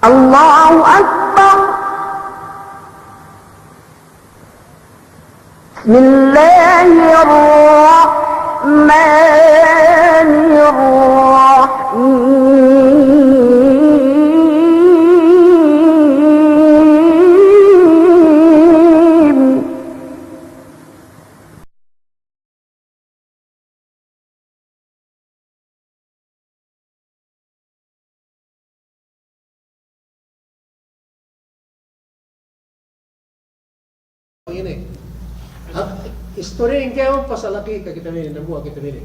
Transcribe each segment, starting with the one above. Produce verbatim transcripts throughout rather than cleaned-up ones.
الله أكبر. بسم الله الرحمن الرحيم. Ine. Ha, istorihin kēmon pasal akika kite bi inin, dambuwa' kite bi inin.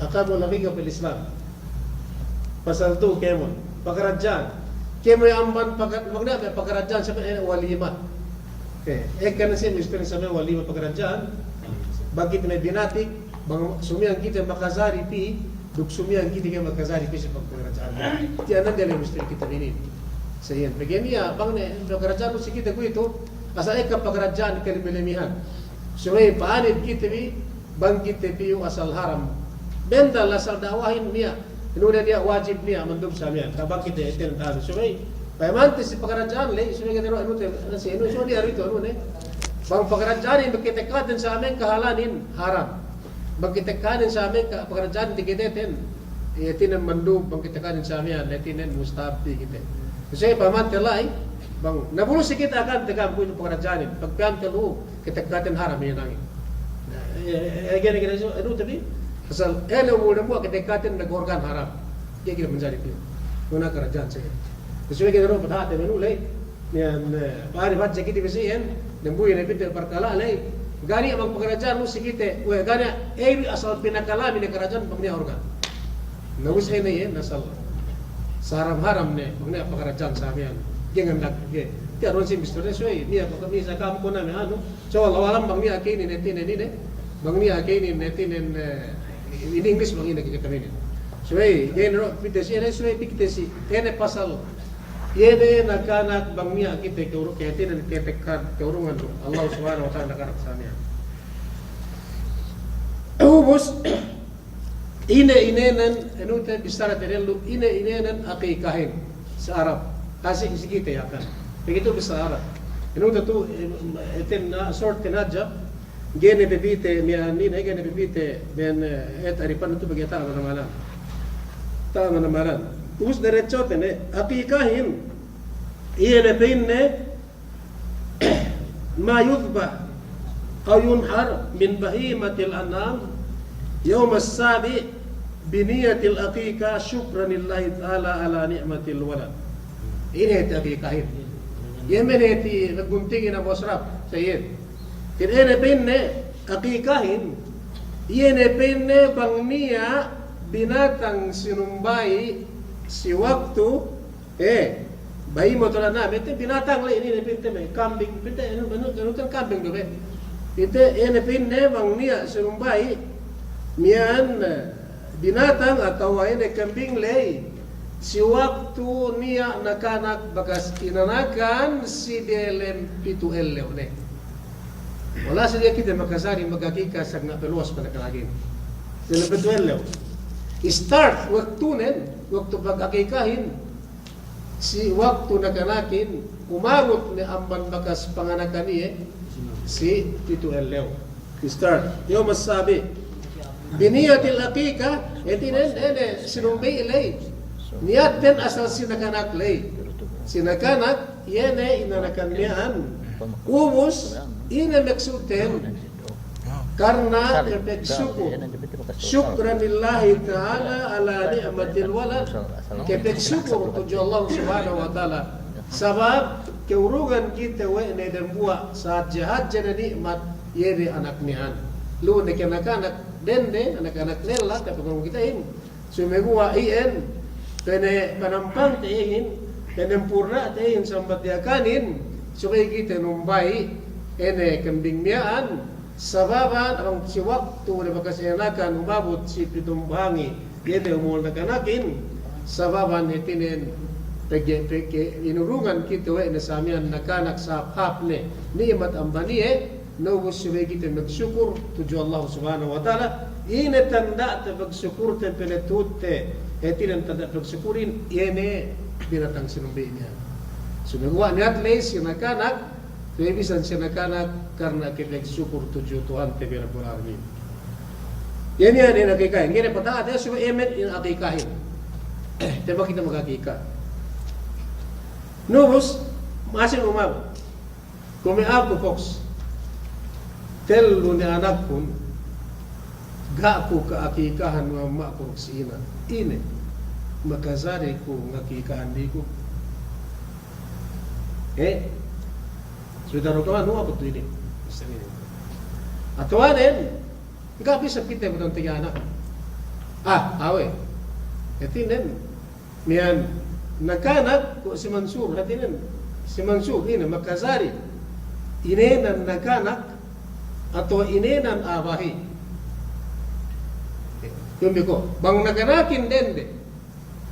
Ahkamul akika fil Islam. Pasal tu kēmon. Pakaradja'an. Kēmon amban pakar-, magna'an pakaradja'an sampay ine walima. Eh, ekka ne si istori sampay walima pakaradja'an. Bang kite ne binatik, bang sumiyan kite makajari pī, duk sumiyan kite ga'i makajari pī si pakaradja'an. Tiya' nan diyalem istori kite bi inin. Sa iyan, pegge' niya', bang ne, pakaradja'an si kite kuwe'itu, asal ekka pakaradja'an kalemi-lemihan. Subey pa'anib kite bi, bang kite pī iyu asal haram. Bennal asal da'wahin niya', inu ne niya' wajib niya' mandub sa miyan. Ka bang kite iten ta'anu. Subey, payamante si pakaradja'an ley, subey kite ro inu te, si inu, subey niya' ru itu inu ne. Bang pakaradja'anin, bang kite katen sa miyan kahalanin, haram. Bang kite katen sa miyan ka pakaradja'an dikiteten, iye hātinen mandub, bang kite katen sa miyan, iye hātinen mustahabbi kite. Subey payamante la'i, bang, na bulu si kite akante kam kuwe'itu pakaradja'anin, pag payamante lu, kite katen haram iye nangin. Eh, eh, eh, gene, gene, so, anu, tapi, asal, eh, ne umul dambuwa' kite katen nagorgan haram. Iye kite manjari pī. Muna karadja'an sa iyan. Subey kite ro patahate manu ley. Iyan, eh, pa'anib hadja kite bi si iyan, dambuwa' ne pite parkala' ley. Ga' niya' bang pakaradja'an lu si kite, we', ga' niya', eh, asal pinakalami ne karadja'an bang niya' organ. Na us ine iyan, asal. Saharam-haram ne, bang niya' pakaradja'an sa miyan. Ga'i ngandak, ga'i. Tiya' ron si istori ne, subey, niya' pakaradja'an sa kam kona me' anu. So, Allahu a'lam bang niya' ke inin hātinen ine, bang niya' ke inin hātinen, eh, in English bang ine kite kami inin. Subey, ga'i ne ro pite si, ine subey pī kite si, ine pasal, iye ne nakanak bang niya' kite ke uru-, ke hātinen kite ka-, keurungan du Allah Subhanahu wa Ta'ala nakanak sa miyan. Ubus, ine inēnan, anu te bissara te dellu, ine inēnan akikahin sa Arab. Asik si kite Yakan. Begitu bissara Arab. Anu te tu, eh, eten na, sort te najab, gene bebite, miyan ine, gene bebite, ben, eh, et aripan tu bagi ta' mana-mana. Ta' mana-mana. Ubus derecho te ne, akikahin, iye ne pa'inne, ما يذبح أو ينحر من بهيمة الأنعام يوم السابع بنية العقيقة شكرا لله تعالى على نعمة الولد. Ine hāti akikahin? Iye me' ne hāti naguntingin Abu Asraf, Sayyid. Ine pa'inne akikahin? Iye ne pa'inne bang niya' binatang sinumbayi' si waktu Eh, bahimatul an'am, ite binatang le' inin, pa'inte me' kambing, pa'inte anu, anu, anu, kambing du be. Ite ine pa'inne bang niya' sinumbayi' miyan, eh, binatang atawa ine kambing ley, si waktu niya' nakanak bakas inanakan si delem pitu' ellew ne. Wala' si diya' kite makajari magakika sangna' peluwas panakanakin. Delem pitu' ellew. Start waktunen, waktu pagakikahin, si waktu nakanakin, umabut ne amban bakas panganakan iye, si pitu' ellew. Start. Yawm as-sabi'. Bi niyatil aqiqa, hātinen, ine, sinumbayi' ley. Niyatten asal si nakanak ley. Si nakanak, iye ne inanakan miya'an. Ubus, ine maksudten. Karna kepagsukur. Shukran lillahi ta'ala ala ni'matil walad. Kepagsukur tudju Allah Subhanahu wa Ta'ala. Sabab keurungan kite we' ne dambuwa' sahadje-hadje ne ni'mat iye ne anak miya'an. Lu ne kanakanak dende, anak-anak lella, tapagurung kitehin. Sumeguwa' iyan, pene panampang tehin, pene purna' tehin sambat Yakanin, subey kite numbayi', ine kambing miya'an, sababan bang si waktu ne bakas inanakan umabut si pitumbangi, iye ne umul nakanakin, sababan hātinen pegge', pegge' inurungan kite we' ne sa miya'an nakanak sahāp-hāp ne, ni'mat amban iye, Na ubus subey kite magsukur tudju Allah Subhanahu wa Ta'ala, ine tanda'te pagsukurte, pene tuhutte, hātinen tanda' pagsukurin, iye ne binatang sinumbi' miya'an. Sumeguwa' niyat ley si nakanak, subey bisan si nakanak, karna' kite sukur tudju Tuhante bi Rabbul Alamin. Iye miya'an in akikahin. Ga'i ne pata'at, iye subey emen in akikahin. Tebak kite magakika. Nubus, masi umabut. Kuwe' aku, poks, tellu ne anakkun, ga' ku ka'akikahan we' amma'ku duk si ina'. Ine, makajari ku ngakikahan diku? Eh? Sudara kawan, nuwa betul ini. Misalnya. Atawanen, ga' bisa kite betul tiga anak. Ah, awe'. Hātinen, miya'an nakanak, kuwe' si Mansur, hātinen, si Mansur, ine, makajari inēnan nakanak, atawa inēnan a'a bahi'. Dumbi ko', bang nakanakin dende,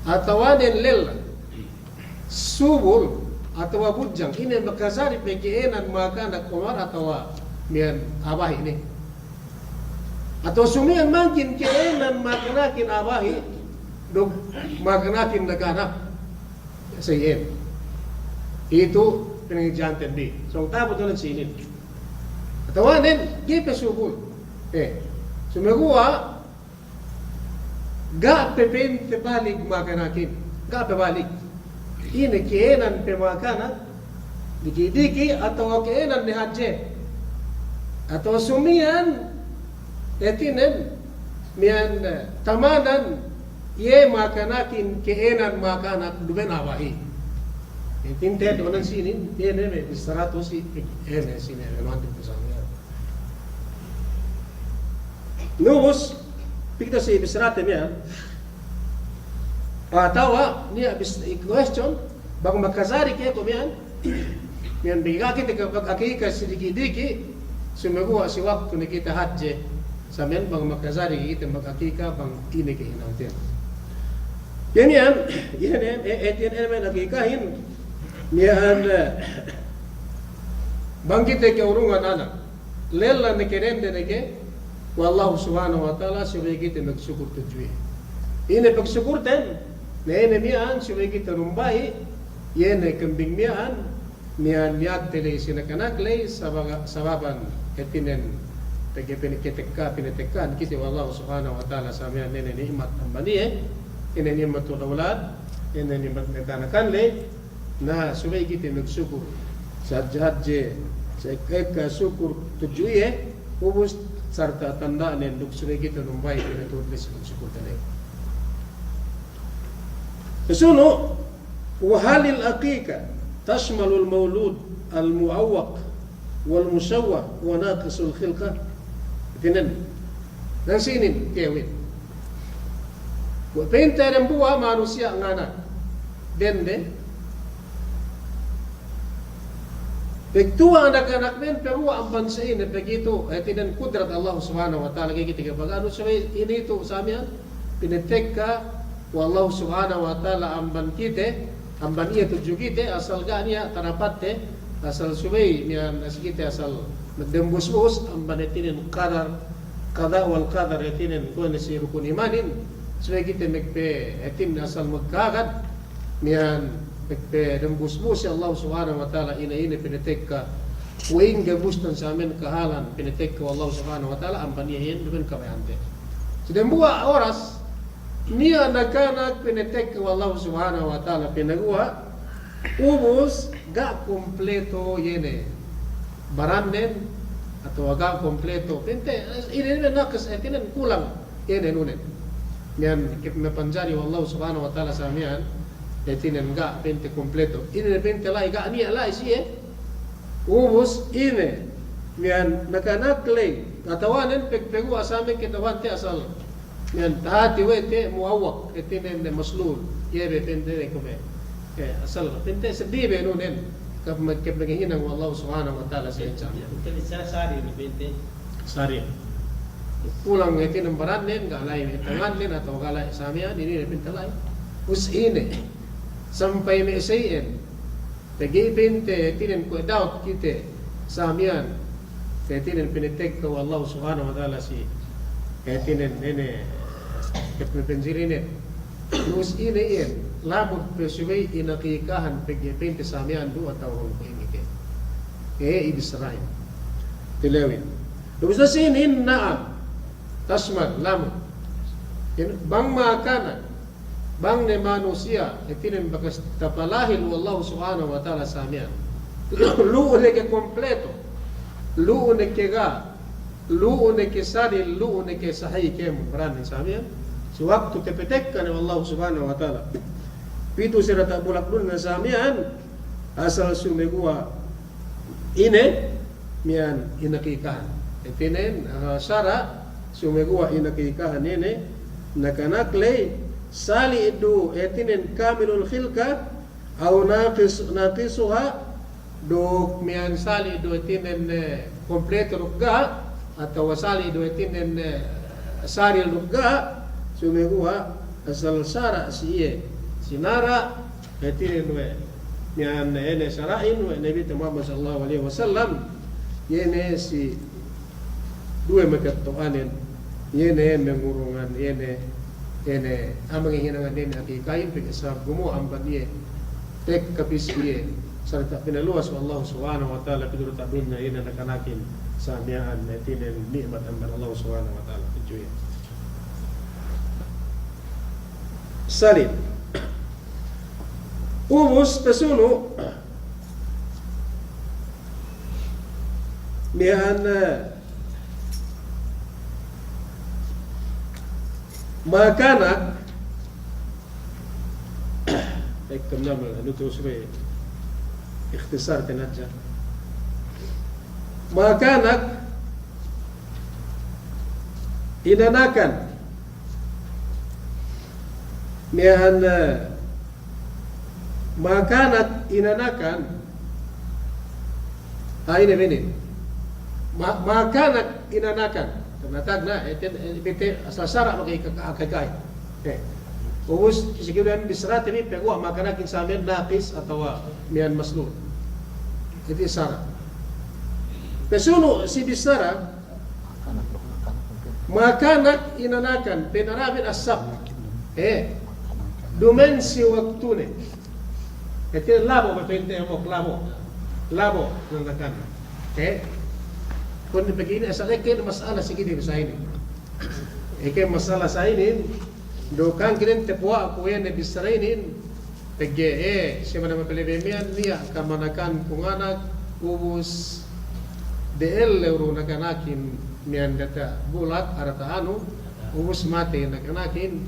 atawanen lella, subul, atawa budjang, ine makajari pe ke'ēnan makanak Umar atawa miya'an a'a bahi' ne. Atawa sumiyan mangkin ke'ēnan makanakin a'a bahi', duk makanakin nakanak. Sa iyan. Itu pinangadji'anten bi. Sōng tabu tulan sinin. Atawanen, ga'i pe subul. Eh, sumeguwa', ga' pe pa'inte balig makanakin. Ga' pe balig. Ine ke'ēnan pe makanak, diki'-diki' atawa ke'ēnan ne hadje. Atawa sumiyan, hātinen, miya'an, eh, tamanan, iye makanakin ke'ēnan makanak duma'in a'a bahi'. Hātinen te' do'onan sinin, iye ne me' bissaratu si, iye ne sinin, me' nuwantin pesan iye. Nubus, pī kite si bissarate miya'an. Atawa, niya' bis-, question, bang makajari ke ko' miya'an, miya'an bang ga' kite ke-, akika si diki'-diki', sumeguwa' si waktu ne kite hadje, sa miya'an bang makajari kite magakika bang ine kehinangten. Iye miya'an, iye ne, e, e, iye ne me' akikahin, miya'an, eh, bang kite ke urungan anak. Lella ne ke dende ne ke, we' Allahu Subhanahu wa Ta'ala, subey kite magsukur tudju iye. Ine pagsukurten, ne ine miya'an, subey kite numbahi', iye ne kambing miya'an, miya'an niyat ley si nakanak ley, sabaga-, sababan, hātinen, pegge' pinatekka, pinatekkahan kite we' Allahu Subhanahu wa Ta'ala, sa miya'an ine ni'mat amban iye, ine ni'matul awlad, ine ni'mat ne tanakan ley, Na, subey kite magsukur. Sa hadje-hadje, sa ekka-ekka sukur tudju iye, ubus sarta' tanda'nen duk subey kite numbahi' pinatud ley si pagsukurte ley. Sunu', wa halil aqiqa tashmalul mawlud al mu'awwaq wal mushawwah wa naqisul khilqah? Hātinen. Nan sinin, kēwin. Kuwe' pa'inte dembuwa' manusiya' nganak. Dende. Pagtuwa' anak-anaknen paguwa' amban sa'ine, pegge' itu, hātinen kudrat Allah Subhanahu wa Ta'ala, ga'i kite kapaganu, subey ine itu sa miya'an, pinatekka we' Allah Subhanahu wa Ta'ala amban kite, amban iye tudju kite, asal ga' niya' tarapatte, asal subey miya'an si kite asal magdembus-bus, amban hātinen qadar, qada wal qadar hātinen kuwe' ne si rukun imanin, subey kite magpe-, hātinen asal magkahagad, miya'an magpadembus-bus si Allah Subhanahu wa Ta'ala ine-ine pinatekka, kuwe' ingge bustan sa miya'an kahalan pinatekka we' Allah Subhanahu wa Ta'ala, amban iye iyan duma'in kabaya'ante. Si dembuwa' oras, niya' anak-anak pinatekka we' Allah Subhanahu wa Ta'ala, pinaguwa', ubus ga' kompleto iye ne barannen, atawa ga' kompleto, pa'inte, ine ne naqis, hātinen kulang iye ne nunen. Miya'an kep mapanjari we' Allah Subhanahu wa Ta'ala sa miya'an, hātinen ga' pa'inte kompleto. Ine ne pa'inte la'i, ga' niya' la'i siye, ubus ine, miya'an anak-anak ley, atawanen pag-, paguwa' sa miya'an kata'uhante asal miya'an tahati we' te mu'awwaq, hātinen maslul. Iye be pa'inte ne kuwe' be. Eh, asal pa'inte seddi be nunen. Kep-, kep maghinang we' Allah Subhanahu wa Ta'ala sa iyan. Pa'inte sa-, sari ne pa'inte. Sari. Kulang hātinen barannen, ga' la'i tangannen, atawa ga' la'i sa miya'an, ine ne pa'inte la'i. Ubus ine. Sampay me' sa iyan. Pegge' pa'inte, hātinen kuwe' doubt kite, sa miya'an, hātinen pinatekka we' Allah Subhanahu wa Ta'ala si, hātinen ine, kep mapanjari ne. Ubus ine iyan, Lamud pe subey inakikahan pegge' pa'inte sa miya'an du atawa bang pa'in ike. E, ibissarahin. Tilewin. Ubus na sinin, na'am. Tashmal, lamud. In, bang makanak, bang ne manusiya', hātinen bakas tapalahil we' Allahu Subhanahu wa Ta'ala sa miya'an. Lu'u ne ke kompleto. Lu'u ne ke ga'. Lu'u ne ke saril, lu'u ne ke sahi kēmon baranin sa miya'an. Si waktu tapatekka ne we' Allahu Subhanahu wa Ta'ala. Pitu si diyata' bulak dunya sa miya'an, asal sumeguwa' ine, miya'an inakikahan. Hātinen, ah, sara', sumeguwa' inakikahan ine, nakanak ley, sali' du, hātinen kamilul khilqa, aw naqis-, naqisuha, duk miya'an sali' du hātinen, eh, kompleto duk ga', atawa sali' du hātinen, eh, saril duk ga', sumeguwa' asal sara' si iye, sinara', hātinen we', miya'an ine sara'in we' Nabite Muhammad sallallahu alaihi wasallam, iye ne si duwe makatto'anen, iye ne mangurungan, iye ne, iye ne, amang hinangan iye ne akikahin, pegge' sabab gumuwa' amban iye, tekka pī si iye, sarta' pinaluwas we' Allahu Subhanahu wa Ta'ala, pitu diyata' dunya, iye ne nakanakin sa miya'an, hātinen ni'mat amban Allahu Subhanahu wa Ta'ala, tudju iye. Sali'. Ubus pasunu', miya'an, eh, makanak, ekka namal, anu tu subey ikhtisar te hadja. Makanak inanakan. Miya'an, eh, makanak inanakan. Ah, ine, ine. Ma-, makanak inanakan. Tagna', eh, te-, eh, pa'inte asal sara' maka'ika-, akikahin. Eh. Ubus, si kite bissarate bi, paguwa' makanakin sa miya'an naqis atawa miya'an maslul. Iti sara'. Pasunu' si bissara, makanak inanakan, pa'in Arabin as-sab. Eh, duma'in si waktune. Hātinen labo', pa'inte amok, labo'. Labo', inanakan. Eh, kun pegge' inin, asal ekka mas'ala si kite bi sa inin. Ekka mas'ala sa inin, duk hangkan inin tapuwa' ku iye ne bissara inin, pegge', eh, si mana mapalabey miya'an niya' kamanakanku nganak, ubus de'ellew du nakanakin miya'an diyata' bulak, arata anu, ubus matey nakanakin,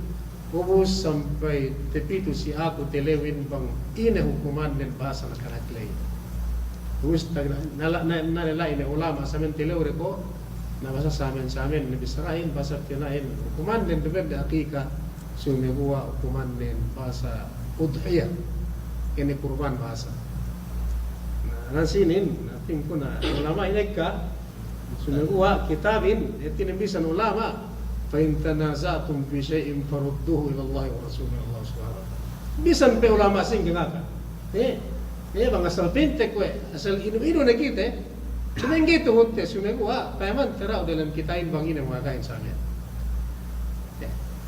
ubus sampay tapitu si aku tilewin bang ine hukumannen bahasa nakanak ley. Ubus tagna', nala-, na-, nalala'i ne ulama' sa miya'an tilew de ko', na bahasa sa miya'an, sa miya'an ne bissarahin, bahasa tina'in hukumannen duma'in de akika, sumeguwa' hukumannen bahasa udhiya. Ine kurban bahasa. Na, na sinin, na pa'inku na ulama'in ekka, sumeguwa' kitabin, hātinen bisan ulama', "Fa in tanaza'tum fi shay'in farudduhu ila Allahi wa rasul," Allah subhanahu wa ta'ala. Bisan pe ulama' singge ngaka. Eh, eh, bang asal pinte kuwe', asal inu-inu ne kite, duma'in ga'i tuhut te, sumeguwa', payaman te du dalem kitabin bang ine mangakahin sa miya'an.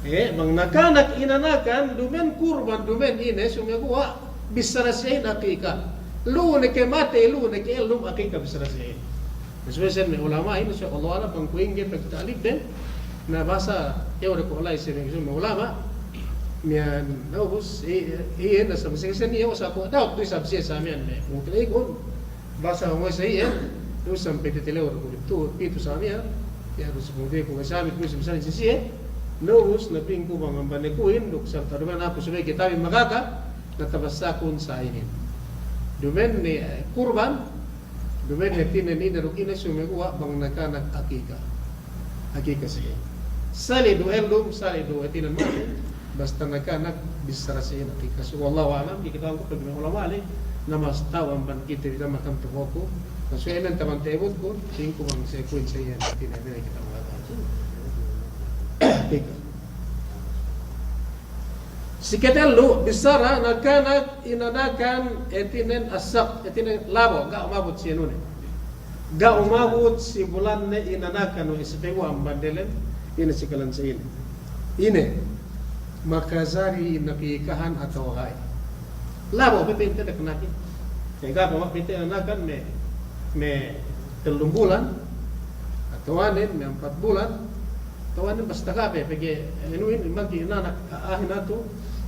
Eh, bang nakanak inanakan, duma'in kurban, duma'in ine, sumeguwa' bissara si iyehin akika. Lu'u ne ke matey, lu'u ne ke ellum akika bissara si iyehin. Subey sen me' ulama'in, subey Allahu a'lam bang kuwe' ingge pagta'libden, na bahasa, iye wada ko' la'i si me' ulama', miya'an, na ubus, i-, iye, na sa' masi sen iye, sa' ko' da'ut du isab siye sa miya'an me', mungkin ikun, Basa we' sa iyan, ubus sampay titelew du kuwe' pitu, pitu sa miya'an, iye du si pungtina'i kuwe' sa miya'an, kuwe' sa miya'an si siye, na ubus na pa'inku bang amban ne kuwe'in, duk sarta' duma'in aku subey kitabin magaka, na tabassakun sa inin. Duma'in ne, eh, kurban, duma'in ne hātinen ine duk ine sumeguwa' bang nakanak akika. Akika siye. Sali' du ellum, sali' du hātinen matey, basta nakanak bissara siye akika. So, wallahu a'lam, ga'i kata'uhanku pegge' me' ulama' ley, na mas ta'u amban kite bi, na makan tuhuku. Na so, inin taman ta'ibutku, tingku bang siye kuwe'in siye hātinen, inin kite bi. Akika. Si katellu, bissara nakanak inanakan hātinen as-saqt, hātinen labo', ga' umabut si anune. Ga' umabut si bulanne inanakan we' si paguwa' amban delem, ine si kalan sa ine. Ine. makajari nakikahan atawa ga'i. Labo' pe pa'inte nakanakin. Ga' pe pa'inte inanakan me', me' tellum bulan, atawanen me' ampat bulan, atawanen basta ga' pe, pegge' inuhin magi inanak, a-, ahin atu,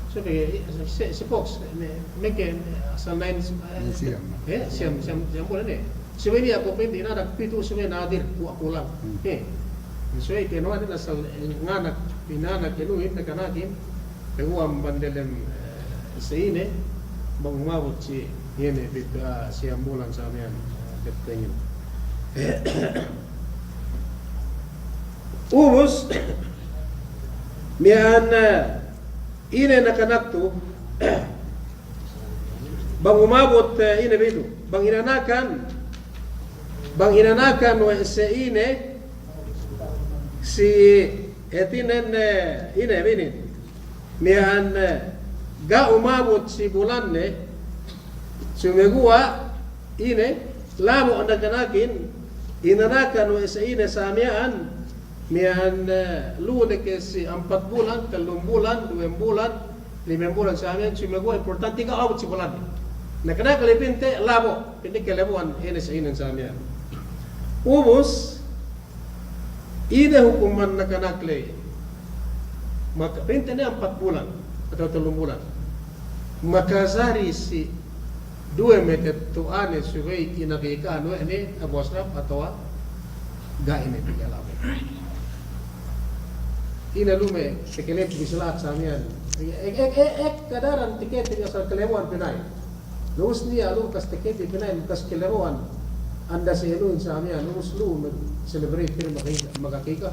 so pegge' si, si Fox, me', me' ke asal na'in, eh, siyam. Eh, siyam, siyam, siyam bulan, eh. Subey niya' ko' pa'inte inanak pitu', subey nadir, kuwa' kulang. Hmm. Eh. Subey kēmon asal, eh, nganak, inanak inuhin nakanakin, peguwa' amban delem, eh, sa'ine, bang umabut si, iye ne, pitu', ah, siyam bulan sa miya'an, eh, bettengin. Ubus, miya'an, eh, ine nakanak tu, bang umabut, eh, ine bitu, bang inanakan, bang inanakan we' sa'ine, si hātinen, eh, ine binin. Miya'an, eh, ga' umabut si bulanne, sumeguwa' ine, labo' nakanakin, inanakan we' sa'ine sa miya'an, miya'an, eh, lu'u ne ke si ampat bulan, tellum bulan, duwem bulan, limem bulan sa miya'an, sumeguwa' importante ga' umabut si bulanne. Nakanak le pa'inte labo', pa'inte kalabo'an ine sa'inen sa miya'an. Ubus, ine hukuman nakanak ley? Maka, pa'inte ne ampat bulan atawa tellum bulan. Makajari si duwe matetto'ane subey inakikahan we' ne Abu Asraf atawa ga'i ne pegge' labo'. Ine lu'u me' tekelebi si lahat sa miya'an. Ek, ek, ek, ek, kadaran tekelebi asal kalabo'an pina'in. Ubus niya' lu'u bakas tekelebi pina'in, bakas kalabo'an. Anda si inuhin sa miya'an, ubus lu'u mag-celebrate pa'in magakika.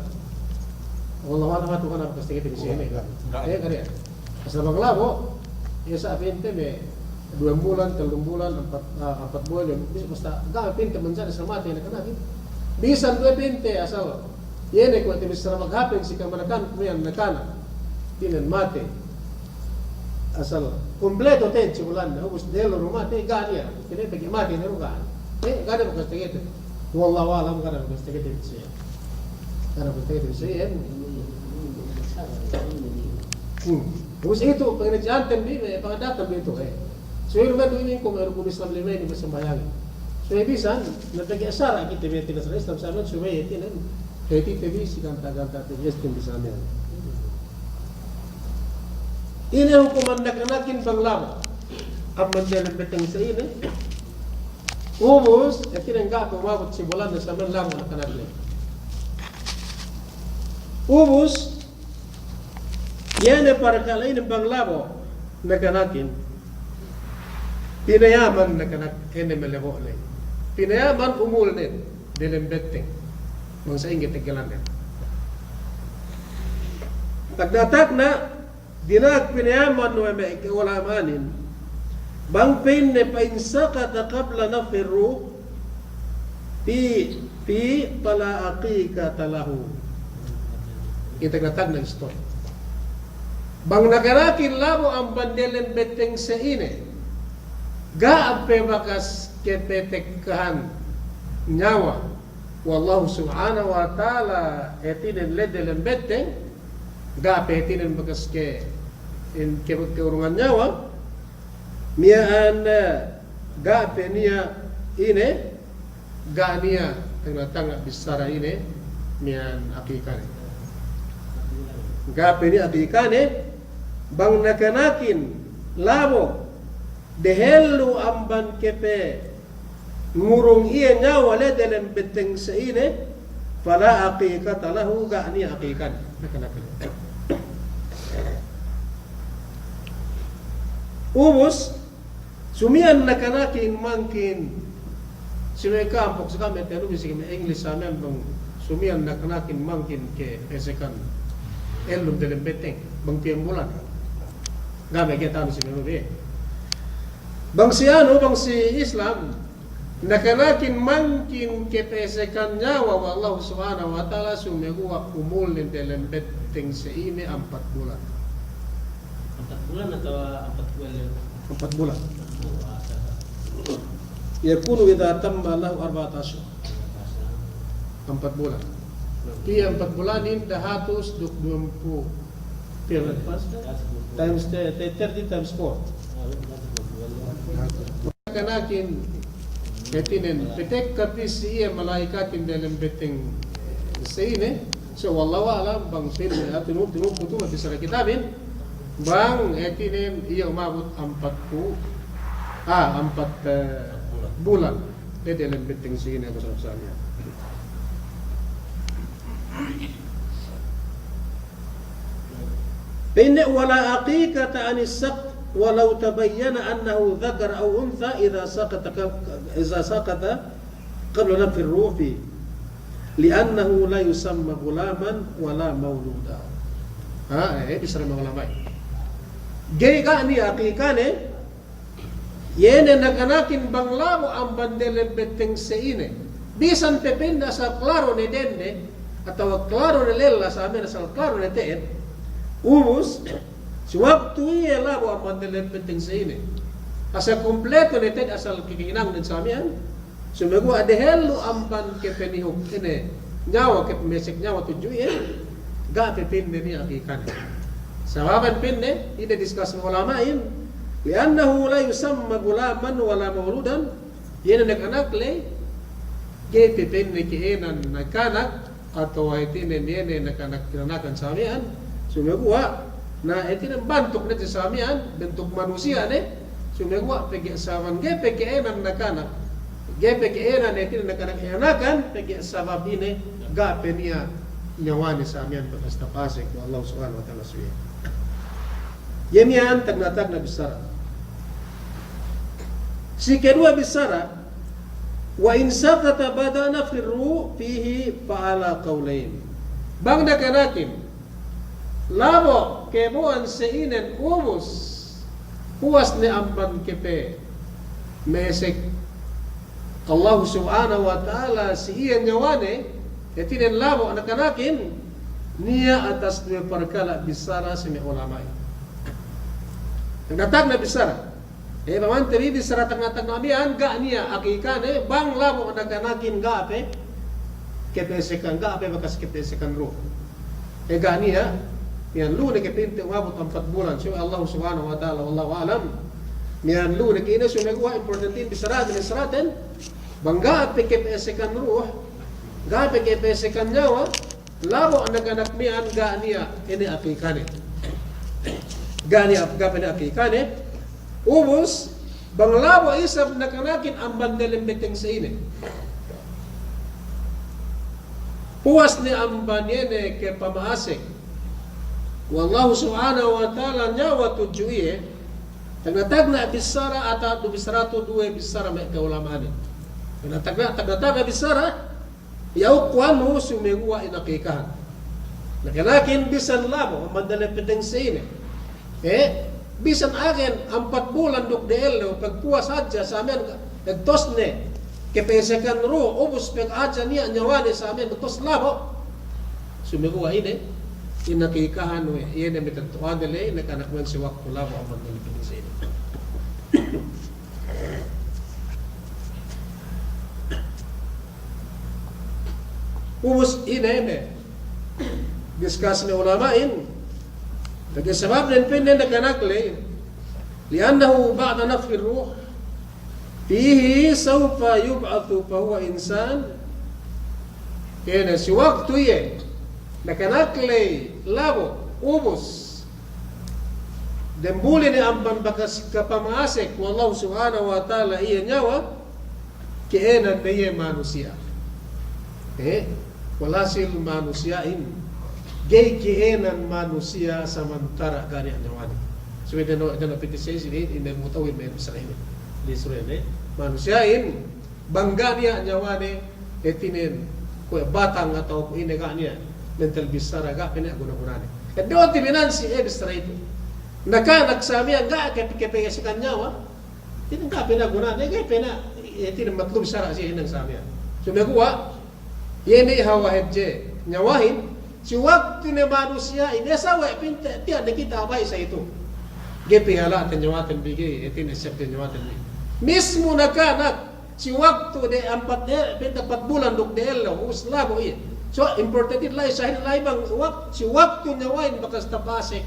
Wallahu a'lam, hatu kana bakas tekelebi si ine. Eh, kariya. Asal bang labo', iye sa pa'inte me' duwe bulan, tellum bulan, ampat, ah, ampat bulan, basta ga' pa'inte manjari sa mate nakanakin. Bisan duwe pa'inte asal iye ne kuwe' te bissara maghapin si kamanakan, kuwe' nakanak. Tinen mate. Asal kumpleto te'ed si bulanne, ubus dellu du mate, ga' niya'. Tinen pegge' mate ne du ga'. Eh, ga' ne bakas tekelebi. Wallahu a'lam, ga' ne bakas tekelebi si iye. Ga' ne bakas tekelebi si iye. Hmm. Ubus itu, pangadji'anten bi, eh, pangadji'anten bi itu, eh. So, ilu' me' du inin kuwe' me' rukun Islam lime inin me' sambahayangin. So, bisan, na pegge' sara' kite me' hātinen sara' Islam, sa' me' subey hātinen, hātite bi si ganta'-ganta' te jestin bi sa' me'. Ine hukuman nakanakin bang labo'? Amban delem betteng sa'ine. Ubus, hātinen ga' pe umabut si bulanne sa' me' labo' nakanak ley. Ubus, iye ne parkala' inin bang labo' nakanakin. Pinayaman nakanak ine me' labo' ley. Pinayaman umulnen delem betteng. Bang sa'ingge teggelannen. Tagna'-tagna', dina'ak pinayaman we' me' ka'ulama'anin. Bang pa'inne, fa in saqata qabla nafkhir ruh, fi, fi, fala aqiqata lahu. Ite tagna'-tagna' istori. Bang nakanakin labo' amban delem betteng sa'ine, ga' pe bakas kapatekkahan niyawa we' Allahu Subhanahu wa Ta'ala, hātinen la'i delem betteng, ga' pe hātinen bakas ke, in, ke, kaurungan niyawa, miya'an, eh, ga' pe niya' ine, ga' niya' tagna'-tagna' bissara ine, miya'an akikane. Ga' pe niya' akikane, bang nakanakin labo', dehellu amban kape ngurung iye niyawa la'i delem betteng sa'ine, fala aqiqata lahu, ga' niya' akikane. Nakanakin. Ubus, sumiyan nakanakin mangkin, si me' kampung, si kami tenu bisi kami English sa miya'an bang, sumiyan nakanakin mangkin kapesekan ellum delem betteng, bang piyem bulan. Ga' me' kata'uhan si me' nubi. Bang si anu, bang si Islam, nakanakin mangkin kapesekan niyawa we' Allahu Subhanahu wa Ta'ala, sumeguwa' umulnen delem betteng sa'ine ampat bulan. Ampat bulan atawa ampat bulan? Ampat bulan. Yakunu idza tamma lahu arba'ata ashhur. Ampat bulan. Pī ampat bulanin dahatus duk duwempū'. Times, te-, te-, thirty times four. Kanakin, hātinen, petekka pī si iye mala'ikatin diyalem betteng sa'ine. So, wallahu a'lam, bang pa'in, hātinen, tinuhut, tinuhut, tinuhut, bissara kitabin. Bang, hātinen, iye umabut ampatpū', ah, ampat, eh, bulan. Diyalem betteng sa'ine, betteng sa'ine. Pa'inne, ولا عقيقة عن السقط ولو تبين أنه ذكر أو أنثى إذا سقط ق-، إذا سقط قبل نفخ الروح فيه، لأنه لا يسمى غلاما ولا مولودا. Ha, eh, bissara me' ulama'in. Ga'i, ga' niya' akikane, iye ne nakanakin bang labo' amban delem betteng sa'ine. Bisan pe pa'inne asal klaro ne dende, atawa klaro ne lella sa miya'an asal klaro ne te'ed. Ubus, si waktu iye labo' amban delem betteng sa'ine. Asal kumpleto ne te'ed asal keke'inangnen sa miya'an. Sumeguwa' dehellu amban kepenihuk ine nyawa, kepemesek nyawa tudju iye, ga' pe pa'inne niya' akikane. Sababan pa'inne, ine discuss me' ulama'in, لأنه لا يسمى غلاما ولا مولودا, iye ne nakanak ley, ga'i pe pa'inne ke'enan nakanak, atawa hātinen iye ne nakanak kinanakan sa miya'an, sumeguwa', na hātinen bantuk ne sa miya'an, bantuk manusiya' ne, sumeguwa' pegge' sabab ga'i pe ke'enan nakanak, ga'i pe ke'enan hātinen nakanak kinanakan, pegge' sabab ine, ga' pe niya' nyawane sa miya'an bakas tapasek we' Allah Subhanahu wa Ta'ala si iye. Iye miya'an tagna'-tagna' bissara. Si keduwe bissara, وإن سقط بعد نفخ الروح فيه فعلى قولين. Bang nakanakin labo' kebo'an sa'inen ubus, puwas ne amban kepemesek Allah Subhanahu wa Ta'ala si iye nyawane, hātinen labo' nakanakin, niya' atas duwe parkala' bissara si me' ulama'in. Tagna'-tagna' bissara. Eh, pamante bi bissara tagna'-tagna' miya'an, ga' niya' akikane, bang labo' nakanakin ga' pe kepesekan, ga' pe bakas kepesekan ruh. Eh, ga' niya', miya'an lu ne ke pinte umabut ampat bulan, sumeguwa' Allah Subhanahu wa Ta'ala, wallahu a'lam. Miya'an lu ne ke ine, sumeguwa' importantin bissaraten, bissaraten, bang ga' pe kepesekan ruh, ga' pe kepesekan nyawa, labo' nakanak miya'an ga' niya' ine akikane. Ga' niya', ga' pe niya' akikane. Ubus, bang labo' isab nakanakin amban delem betteng sa'ine. Puwas ne amban iye ne kepama'asek we' Allahu Subhanahu wa Ta'ala nyawa tudju iye, tagna'-tagna' bissara atawa du bissara tu duwe bissara me' ka'ulama'anin. Tagna'-tagna', tagna'-tagna' bissara, iye ukkuwannu sumeguwa' inakikahan. Nakanakin bisan labo' amban delem betteng sa'ine. Eh, bisan agen ampat bulan duk dehellew, pagpuwas hadja sa miya'an, pagtos ne kepesekan ruh, ubus pag hadja niya' nyawane sa miya'an, pagtos labo'. Sumeguwa' ine, inakikahan we', iye ne matetto'ahan ley, nakanak miya'an si waktu labo' amban delem betteng sa'ine. Ubus ine, ine. Discuss me' ulama'in. Pegge' sabab den pa'inne nakanak ley. لأنه بعد نفخ الروح فيه سوف يبعث فهو إنسان. Iye ne, si waktu iye nakanak ley labo', ubus dembuli ne amban bakas kapama'asek we' Allahu Subhanahu wa Ta'ala iye nyawa, ke'enan ne iye manusiya'. Eh, walhasil manusiya'in ga'i ke'enan manusiya' samantara' ga' niya' nyawane. Subey deno, deno piti sey sini, ine mutawil me' bissara inin. Di sure ne, manusiya'in bang ga' niya' nyawane, hātinen, kuwe' batang atawa kuwe' ine ga' niya', mental bissara ga' pe niya' guna-gunane. Eddo'te bi nan si, eh, bissara itu. Nakanak sa miya'an ga' ke, kepesekan nyawa, hātinen ga' pe niya' gunane, ga' pe niya', hātinen matlub sara' si hinang sa miya'an. Sumeguwa', iye ne hawal hadje, nyawahin, si waktu ne manusiya'in, eh, sawe' pinte, tiya' ne kite bahi' sa itu. Ga'i pe hala'te nyawaten bi ga'i, hātinen sep te nyawaten bi. Mismu nakanak, si waktu de ampat, eh, pinte ampat bulan duk dehellew, ubus labo' iye. So, importante la'i, sahid la'i bang, wak-, si waktu nyawahin bakas tapasek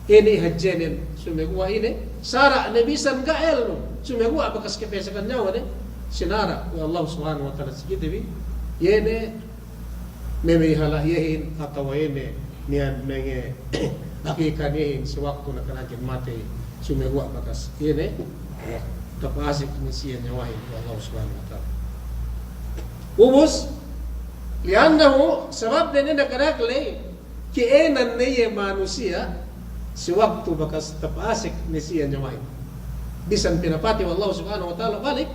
Ine hadjenen, sumeguwa' ine, sara' ne bisan ga' ellew, sumeguwa' bakas kapasekan nyawa ne, sinara' we' Allah Subhanahu wa Ta'ala si kite bi, iye ne mamahala' iyehin atawa ine, miya'an mangakakan iyehin si waktu nakanakin matey, sumeguwa' bakas ine, tapasek ne si iye nyawahin we' Allah Subhanahu wa Ta'ala. Ubus, li'annahu, sabab ne nakanak ley, ka'ēnan ne iye manusiya', si waktu bakas tapasek ne si iye nyawahin. Bisan pinapatey we' Allah Subhanahu wa Ta'ala balik,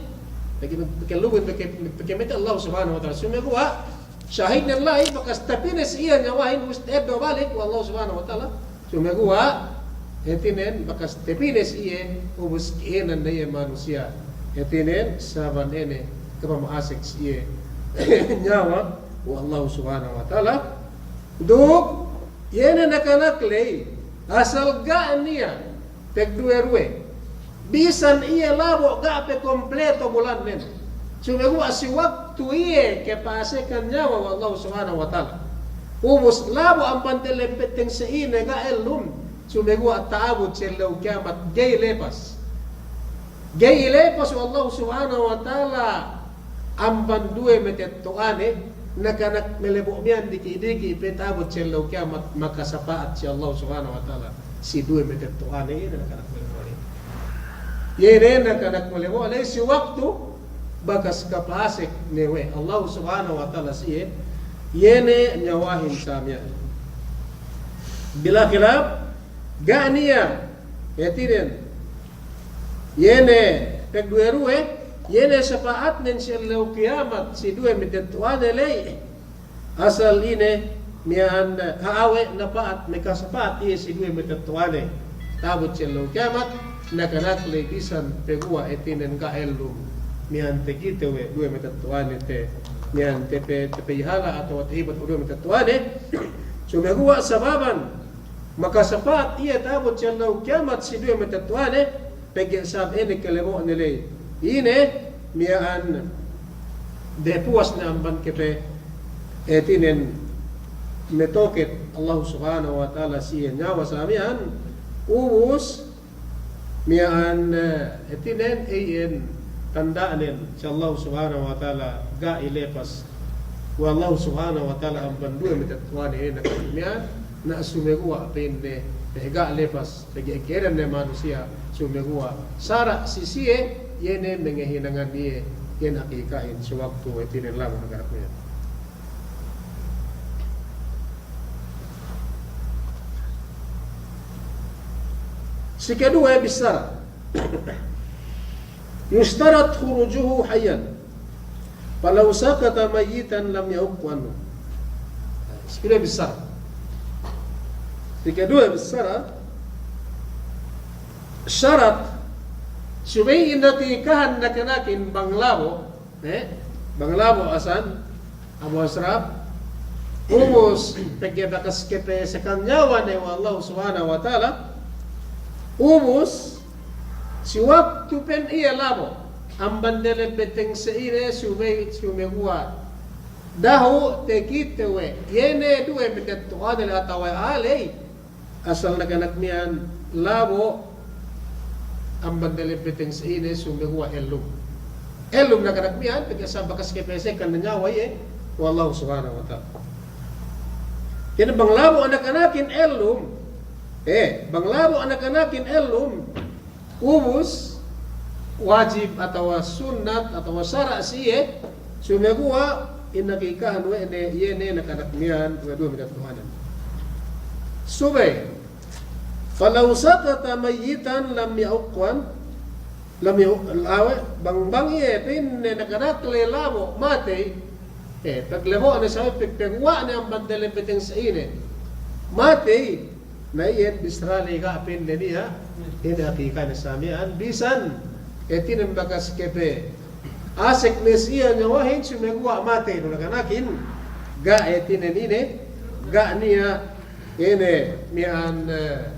pegge', pegge' lugun, pegge', pegge' matey Allah Subhanahu wa Ta'ala. Sumeguwa', sahidnen la'i bakas tapines iye nyawahin, ubus ta'eddo' balik we' Allah Subhanahu wa Ta'ala. Sumeguwa', hātinen bakas tapines iye, ubus ka'ēnan ne iye manusiya'. Hātinen sabab ine, kapapasek si iye nyawa we' Allah Subhanahu wa Ta'ala. Duk, iye ne nakanak ley, asal ga' niya', pagduwe-ruwe. Bisan iye labo' ga' pe kompleto bulannen. Sumeguwa' si waktu iye kapasekan nyawa we' Allah Subhanahu wa Ta'ala. Ubus labo' amban delem peteng sa'ine ga' ellum. Sumeguwa' ta'abut si ellew kiyamat ga'i lepas. Ga'i lepas we' Allah Subhanahu wa Ta'ala amban duwe matetto'ane, nakanak malebo' miya'an diki'-diki' pe ta'abut si ellew kiyamat makasapa'at si Allah Subhanahu wa Ta'ala si duwe matetto'ane, iye ne nakanak malebo' ley. Iye ne nakanak malebo' ley si waktu bakas kapasek ne we' Allah Subhanahu wa Ta'ala si iye, iye ne nyawahin sa miya'an. Bila khilaf, ga' niya', hātinen, iye ne pagduwe-ruwe, iye ne sapa'atnen si ellew kiyamat si duwe matetto'ane ley. Asal ine miya'an, a'a we' napa'at, makasapa'at iye si duwe matetto'ane. Ta'abut si ellew kiyamat, nakanak ley bisan paguwa' hātinen ga' ellum. Miya'an takite we' duwe matetto'ane te, miya'an tape-, tapa'ihala' atawa tahibat we' duwe matetto'ane. Sumeguwa' sababan makasapa'at iye ta'abut si ellew kiyamat si duwe matetto'ane, pegge' sabab ine kalebo'ne ley. Ine miya'an, dapuwas ne amban kape, hātinen matoket Allah Subhanahu wa Ta'ala si iye nyawa sa miya'an, ubus miya'an, eh, hātinen iyan tanda'nen si Allah Subhanahu wa Ta'ala ga' ilepas we' Allah Subhanahu wa Ta'ala amban duwe matetto'ane ine miya'an, na sumeguwa' pa'inne, eh, ga' lepas, pegge' ka'ēnan ne manusiya', sumeguwa' sara' si siye, iye ne mangahinangan iye, iyan akikahin si waktu hātinen labo' nakanak miya'an. Si kaduwe bissara, yushtarat khurujuhu hayyan, falaw sakata mayyitan lam ya'uqqu anhu. Si kaduwe bissara. Si kaduwe bissara, sarat, subey in akikahan nakanakin bang labo', eh, bang labo' asan, Abu Asraf, ubus, pegge' bakas kapasekan nyawane we' Allah Subhanahu wa Ta'ala, ubus, si waktu pa'in iye labo', amban delem beteng sa'ine subey, sumeguwa' dahu' takite we', iye ne duwe matetto'ane ley atawa a'a ley, asal nakanak miya'an labo' amban delem beteng sa'ine sumeguwa' ellum. Ellum nakanak miya'an, pegge' sabab bakas kapasekan ne nyawa iye we' Allah Subhanahu wa Ta'ala. Jadi bang labo' nakanakin ellum, eh, bang labo' nakanakin ellum, ubus, wajib atawa sunnat atawa sara' si iye, sumeguwa' in akikahan we' ne, iye ne nakanak miya'an we' duwe matetto'anen. Subey, falaw sakata mayyitan lam ya'uqqu an, lam ya'u-, awe', bang, bang iye pa'inne nakanak ley labo' matey, eh, paglebo'ne sa miya'an, pag-, paguwa'ne amban delem beteng sa'ine matey, na iyan bissara ley ga' pa'inne niya', ine akikane sa miya'an, bisan, hātinen bakas kapasekan ne si iye nyawahin sumeguwa' matey du nakanakin, ga' hātinen ine, ga' niya', ine miya'an, eh,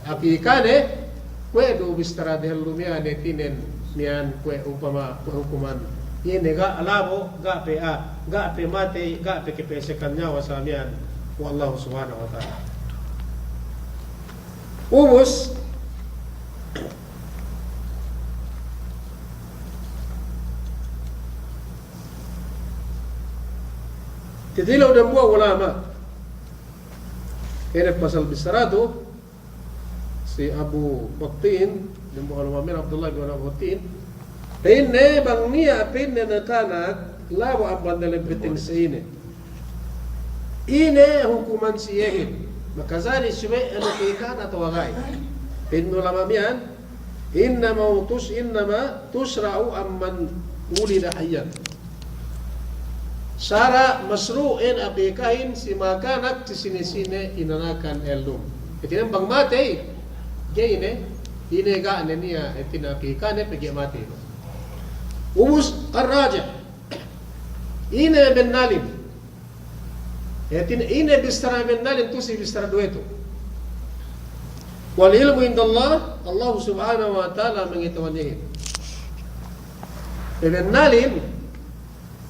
akikane, kuwe' du bissara dehellu miya'an hātinen, miya'an kuwe' upama, kuwe' hukuman. Ine ga' labo', ga' pe a, ga' pe matey, ga' pe kapasekan nyawa sa miya'an we' Allah Subhanahu wa Ta'ala. Ubus, titilew dambuwa' ulama'. Ine pasal bissara tu, si Abu Battin, dambuwa' ulama' miya'an Abdullah bin Abu Battin. Pa'inne bang niya' pa'inne nakanak labo' amban dalem peting si ine. Ine hukuman si iyehin. Makajari subey anu kikahan atawa ga'i. Pa'in ulama' miya'an, innama tus-, innama tusra'u amman wulida hayyan. Sara' masru' in akikahin si makanak si sine-sine inanakan ellum. Hātinen bang matey, ga'i ne, ine ga' ne niya' hātinen akikahne pegge' matey. Ubus ar-rajih. Ine bennalin. Hātinen ine bissara bennalin tu si bissara duwe tu. Wal ilmu indallah, Allah subhanahu wa ta'ala mangata'uhan iyehin. Bennalin,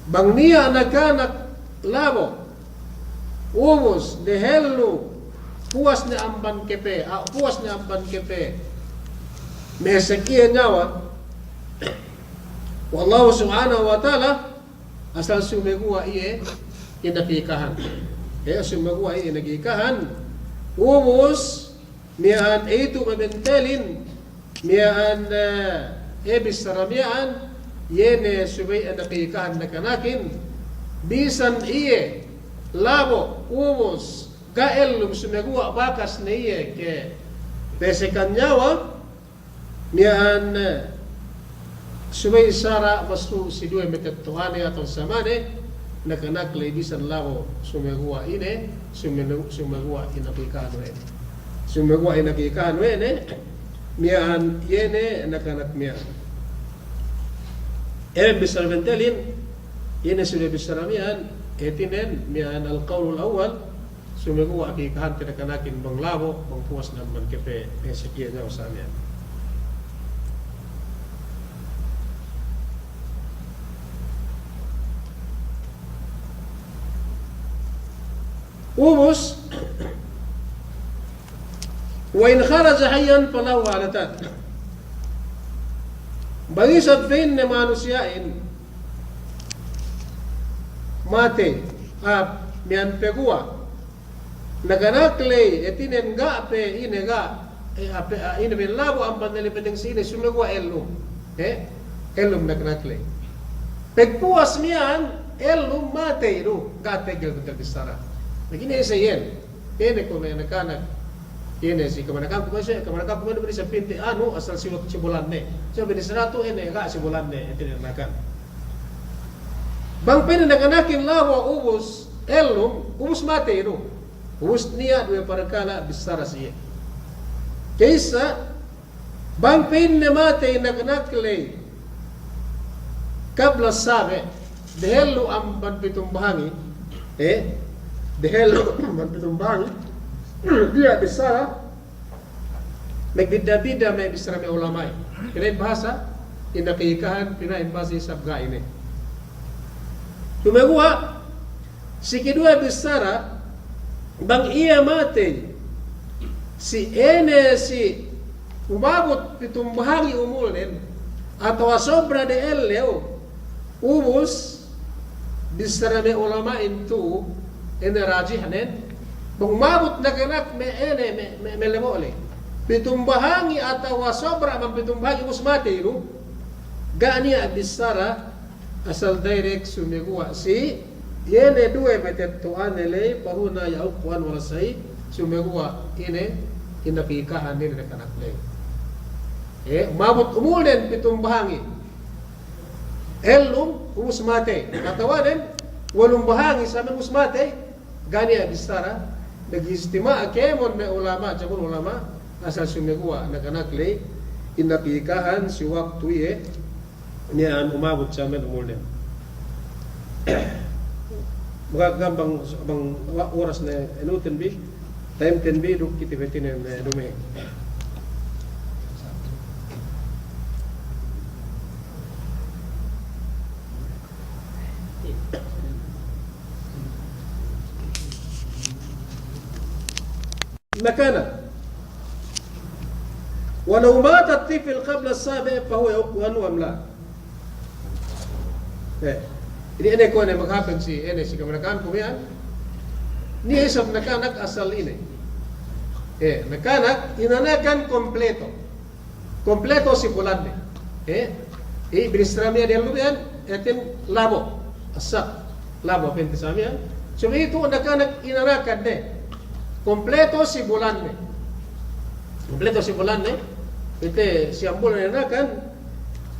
bang niya' nakanak labo', ubus dehellu puwas ne amban kepe, a, puwas ne amban kepe, mehesek iye niyawa we' Allah subhanahu wa ta'ala, asal sumeguwa' iye inakikahan. E, sumeguwa' iye inakikahan, ubus miya'an itu mabentelin, miya'an, e, e, bissara miya'an, iye ne subey inakikahan nakanakin, bisan iye labo', ubus, ga' ellum, sumeguwa' bakas ne iye ke pehesekan niyawa, miya'an, e, subey sara' masru' si duwe matetto'ane atawa samane, nakanak ley bisan labo' sumeguwa' ine, sume-, sumeguwa' inakikahan we' ne. Sumeguwa' inakikahan we' ne, miya'an iye ne nakanak miya'an. Ine bissara bentelin, ine subey bissara miya'an, hātinen, miya'an al-qawlul awwal, sumeguwa' akikahante nakanakin bang labo', bang puwas ne amban kepe, e, sekiya niyawa sa miya'an. Ubus, wa in kharaja hayyan falahu halatan. Bang isab pa'inne manusiya'in matey, a, miya'an peguwa', nakanak ley, hātinen ga' pe ine ga', e, a, pe, a, ine pe labo' amban dalem peting si ine, sumeguwa' ellum. E, ellum nakanak ley. Pagpuwas miya'an, ellum matey du, ga' tegel bentel bissara. Pegge' ine sa iyan, ine ko' me' nakanak, ine si kamanakanku, masi kamanakanku, masi pinti anu, asal si, si bulanne. So, bissara tu ine, ga' si bulanne, hātinen nakanak. Bang pa'inne nakanakin labo' ubus, ellum, ubus matey du. Ubus niya' duwe parkala' bissara si iye. Ka'issa, bang pa'inne matey nakanak ley qabla sabi', dehellu amban pitum bahangi, e, dehellu amban pitum bahangi, niya' bissara, magbidda'-bidda' me' bissara me' ulama'in. Pina'in bahasa inakikahan, pina'in bahasa isab ga' ine. Sumeguwa', si keduwe bissara, bang iye matey, si ine si umabut pitum bahangi umulnen, atawa sobra de ellew, ubus, bissara me' ulama'in tu, ine rajihnen, bang umabut nakanak me' ine, me', me', me' lebo' ley. Pitum bahangi atawa sobra amban pitum bahangi ubus matey du, ga' niya' bissara, asal direct sumeguwa' si, iye ne duwe matetto'ane ley, fahuna yahuqqu an warasatihi, sumeguwa' ine, inakikahan ine nakanak ley. E, umabut umulnen pitum bahangi. Ellum, ubus matey. Atawanen, walum bahangi sa miya'an ubus matey, ga' niya' bissara, nag-ijtima' kēmon me' ulama', jabun ulama', asal sumeguwa' nakanak ley, inakikahan si waktu iye, miya'an umabut sa miya'an umulnen. Maka gam bang, bang wa-, oras ne inuten bi, time ten bi duk kite bi hātinen, e, duma'in. Nakanak. ولو مات الطفل قبل السابع فهو يعق عنه أم لا؟ Eh, ine, ine kuwe' ne maghappen si, ine si kamanakanku miya'an. Niya' isab nakanak asal ine. Eh, nakanak, inanakan kompleto. Kompleto si bulanne. Eh, i binissara miya'an dehellu miya'an, hātinen labo'. Asal. Labo' pa'inte sa miya'an. Subey itu nakanak inanakan de. Kompleto si bulanne. Kompleto si bulanne. Pa'inte siyam bulan inanakan.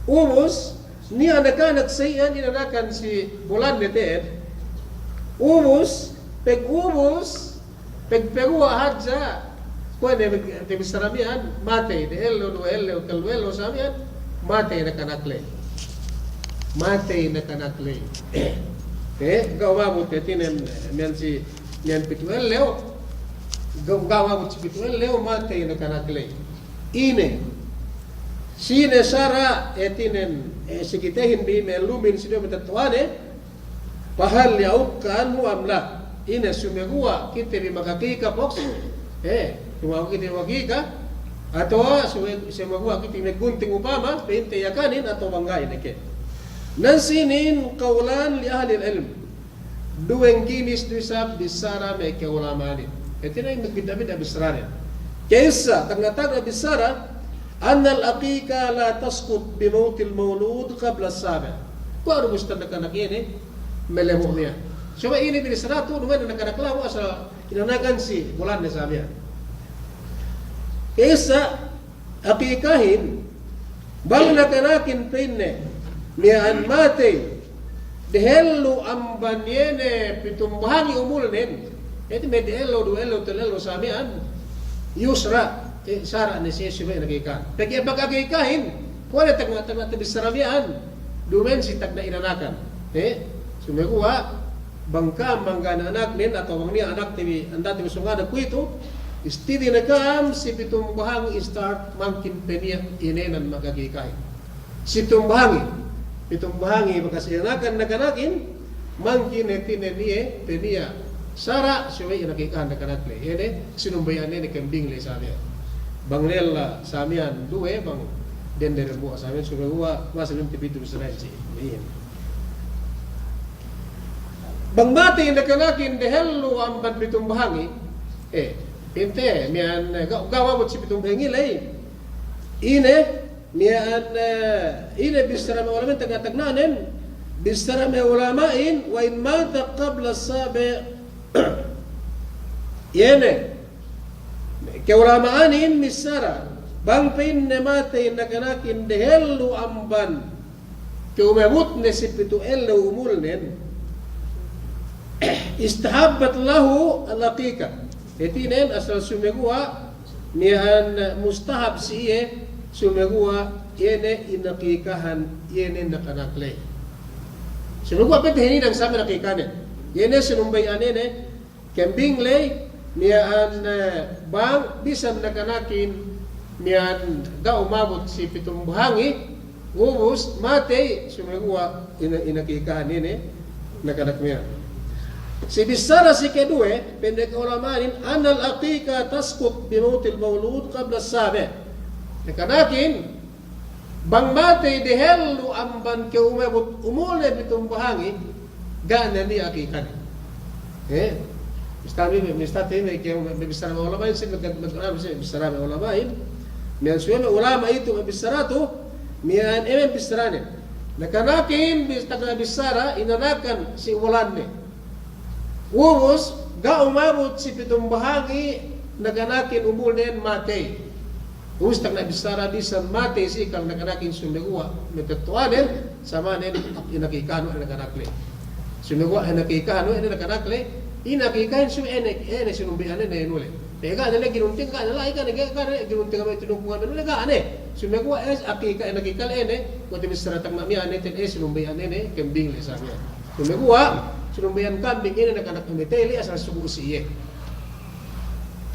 Ubus, niya' nakanak sa iyan inanakan si bulanne te'ed. Ubus, pagubus, pagpaguwa' hadja, kuwe' ne, te bissara miya'an, matey, dehellu, duwe hellu, tellu hellu, sa miya'an, matey nakanak ley. Matey nakanak ley. Eh, ga' umabut hātinen, miya'an si, miya'an pitu' ellew, ga', ga' umabut si pitu' ellew, matey nakanak ley. Ine, sine sara', hātinen, eh, si kitehin bi, me' lumin si duwe matetto'ane, فهل يعق عنه أم لا؟ Ine sumeguwa' kite bi magakika poks, eh, sumeguwa' kite magakika, atawa sume-, sumeguwa' kite maggunting upama, pa'inte Yakanin atawa bang ga'i ne ke. Nan sinin قولان لأهل العلم. Duweng ginis du isab bissara me' ka'ulama'anin. Hātinen magbidda'-bidda' bissaranen. Ka'issa, tagna'-tagna' bissara, أن العقيقة لا تسقط بموت المولود قبل السابع. Kuwe' du bissara nakanak ine, malabo' miya'an. Subey ine binissara tu, duma'in nakanak labo' asal inanakan si bulanne sa miya'an. Ka'issa, akikahin, bang nakanakin pa'inne, miya'an matey, dehellu amban iye ne pitumbahangi umulnen, hāti me' dehellu, duwe hellu, tellu hellu sa miya'an, yusra', eh, sara' ne siye subey akikahan. Pegge' bang akikahin, kuwe' ne tagna'-tagna' te bissara miya'an, duma'in si tagna' inanakan. Eh, sumeguwa', bang ka'am bang ga' ne anaknen atawa bang niya' anakte bi, andate bi sōng anak kuwe'itu, istidi ne ka'am si pitumbahangi start mangkin pe niya' inēnan magakikahin. Si pitumbahangi, pitumbahangi bakas inanakan nakanakin, mangkin hātinen iye pe niya' sara' subey inakikahan nakanak ley. Iye ne, sinumbey'an ne kambing ley sa miya'an. Bang lella sa miya'an duwe, bang dende dembuwa' sa miya'an, sumeguwa' masi limte pitu' bissarahin si. Iye. Bang matey nakanakin dehellu amban pitumbahangi, eh, pa'inte, miya'an, eh, ga', ga' umabut si pitumbahangi ley. Ine, miya'an, eh, ine bissara me' ulama'in tagna'-tagna'nen, bissara me' ulama'in, وإن مات قبل السابع. Iye ne, ka'ulama'anin missara, bang pa'inne matey nakanakin dehellu amban ka'umabutne si pitu' ellew umulnen, استحبت له العقيقة. Hātinen asal sumeguwa' miya'an mustahab si iye, sumeguwa' iye ne inakikahan, iye ne nakanak ley. Sumeguwa' pa'inte hininang sa me' inakikahanen. Iye ne sinumbey'an ne, kambing ley, miya'an, eh, bang bisan nakanakin, miya'an ga' umabut si pitumbahangi, ubus, matey, sumeguwa' ina-, inakikahan ine, nakanak miya'an. Si bissara si keduwe, pa'in me' ka'ulama'anin, أن العقيقة تسقط بموت المولود قبل السابع. Nakanakin, bang matey dehellu amban ka'umabut umulne pitumbahangi, ga' ne niya' akikanen. Eh? Mista bi, mista te me' ke, me' bissara me' ulama'in, si me' ke, me' bissara me' ulama'in. Miya'an subey me' ulama' itu me' bissara tu, miya'an ine bissaranen. Nakanakin bis-, tagna' bissara, inanakan si bulanne. Ubus, ga' umabut si pitumbahangi nakanakin umulnen matey. Ubus tagna' bissara bisan matey si kal nakanakin sumeguwa' matetto'anen, samanen inakikahan we' nakanak ley. Sumeguwa' inakikahan we' nakanak ley, inakikahan subey ine, ine sinumbey'an ne inu ley. Pe ga' ne ley ginunting, ga' ne ley, ga' ne, ga' ne ginunting ame' tinumpungan inu ley, ga' ne. Sumeguwa' es akika, inakika ley ine, kuwe' te bissara tagna' miya'an ne, te sinumbey'an ne, kambing ley sa miya'an. Sumeguwa', sinumbey'an kambing ine nakanak matey ley asal sugu' si iye.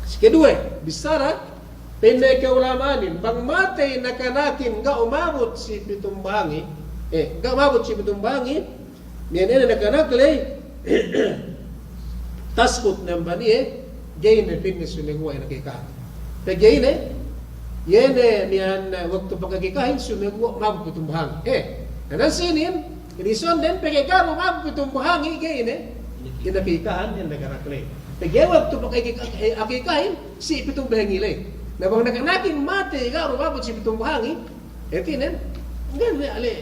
Si keduwe, bissara, pa'in me' ka'ulama'anin, bang matey nakanakin ga' umabut si pitumbahangi, eh, ga' umabut si pitumbahangi, miya'an ine nakanak ley, تسقط ne amban iye, ga'i ne pa'inne sumeguwa' inakikahan. Pegge' ine, Iye ne miya'an, eh, waktu pagakikahin sumeguwa' umabut pitumbahangi. Eh, na sinin, risunden pegge' ga' du umabut pitumbahangi, ga'i ne inakikahan, iye ne nakanak ley. Pegge' waktu pagakika-, eh, akikahin, si pitumbahangi ley. Na bang nakanakin matey ga' du umabut si pitumbahangi, hātinen, ga'i ne ale,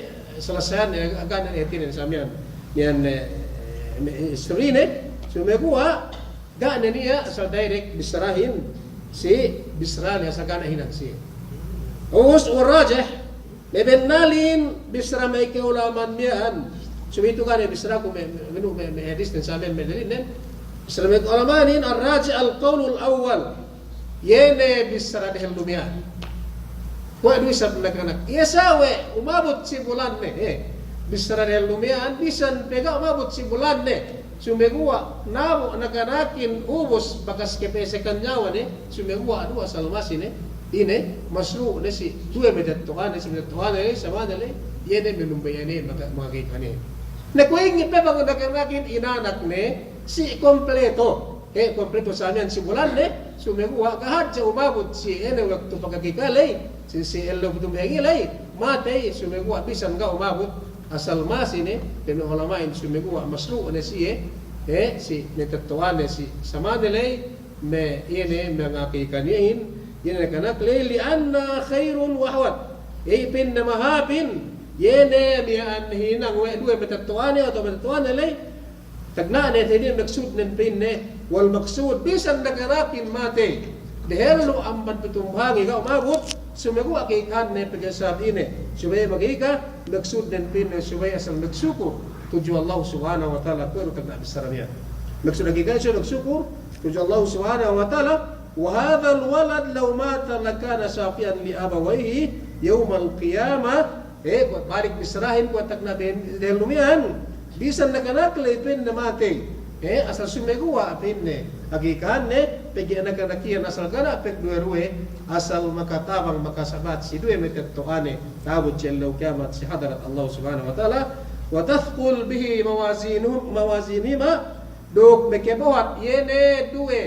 selesayan, eh, ga' ne hātinen sa miya'an, miya'an, eh, eh, istorine, sumeguwa', ga' ne niya' asal direct bissarahin si, bissara ne asal ga' ne hinang si. Ubus, war-rajih, me' bennalin bissara me' ka'ulama'an miya'an. Subey itu ga' ne bissaraku me', me', me', me' hadis den sa miya'an me' dalilnen. Bissara me' ka'ulama'anin, ar-rajih al-qawlul awwal. Iye ne bissara dehellu miya'an. Kuwe' du isab nakanak. Iye sa we' umabut si bulanne, eh. Bissara dehellu miya'an, bisan pe ga' umabut si bulanne. Sumeguwa' nabu' nakanakin ubus bakas kapesekan niyawane, sumeguwa' du asal masi ne, ine, masru' ne si duwe matetto'ane, si matetto'ane ley, samane ley, iye ne manumbayane, maka-, makakikane. Na kuwe' ingge pe bang nakanakin inanak ne, si kompleto. He, kompleto sa miya'an si bulanne, sumeguwa' ga' hadja umabut si ine waktu pagakika ley, si, si ellew pitumbahangi ley, matey, sumeguwa' bisan ga' umabut, asal masi ne, pa'in ulama'in sumeguwa' masru' ne siye, he, si matetto'ane si samane ley, me' iye ne mangakika niyahin, iye ne nakanak ley, li'annaha khayrun wa ahwat. Iye pa'inne mahāpin, iye ne miya'an hinang we' duwe matetto'ane atawa matetto'ane ley, Tagna'ne, hātinen maksudnen pa'inne, wal maksud, bisan nakanakin matey dehellu amban pitumbahangi ga' umabut, sumeguwa' akikahanne pegge' sabab ine, subey magakika, maksudnen pa'inne subey asal magsukur tudju Allah Subhanahu wa Ta'ala, kuwe' du tagna' bissara miya'an. Maksud akikahin subey magsukur tudju Allah Subhanahu wa Ta'ala, wa hadhal walad law mata lakana shafi'an li abawayhi yawmal qiyamah, Eh, kuwe' balik bissarahin kuwe' tagna' ben-, dehellu miya'an. Bisan nakanak ley pa'inne matey. Eh, asal sumeguwa' pa'inne akikahanne, pegge' nakanak iyan asal ga' ne pagduwe-duwe, asal makatabang makasabat si duwe matetto'ane, ta'abut si ellew kiyamat si hadarat Allah Subhanahu wa Ta'ala, wa tathqul bihi mawazinu-, mawazinuhuma, duk makabohat iye ne duwe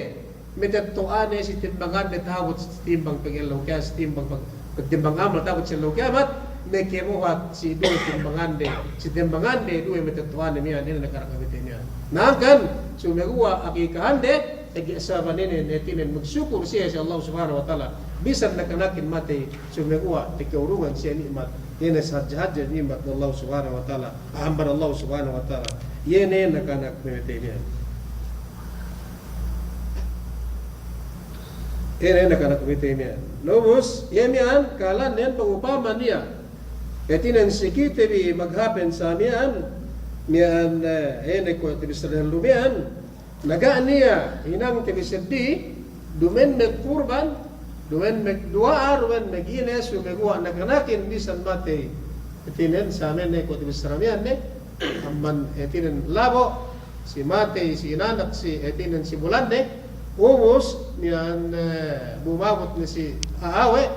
matetto'ane si timbangande ta'abut si timbang pag-ellew kiya-, si timbang pag-, pagtimbang amal ta'abut si ellew kiyamat, makabohat si duwe timbangande, si timbangande duwe matetto'ane miya'an, ine nakanak matey miya'an. Na hangkan, sumeguwa' akikahande, pegge' sabab ine, hātinen magsukur siye si Allah Subhanahu wa Ta'ala. Bisan nakanakin matey, sumeguwa' taka'urungan siye ni'mat, ine sahadje-hadje ni'mat Allah Subhanahu wa Ta'ala, amban Allah Subhanahu wa Ta'ala. Iye ne nakanak matey miya'an. Ine nakanak matey miya'an. Ubus, iye miya'an, kahālannen bang upama niya'. Hātinen si kite bi maghapen sa miya'an, miya'an, eh, ine kuwe' te bi sa dehellu miya'an. Na ga' niya' hinang te bi seddili, duma'in magkurban, duma'in magduwa'a, duma'in magine, sumeguwa' nakanakin bisan matey. Hātinen sa miya'an ne kuwe' te bi sa miya'an ne, amban hātinen labo', si matey, si inanak, si hātinen si bulanne, ubus, miya'an, eh, bu umabut ne si a'a we',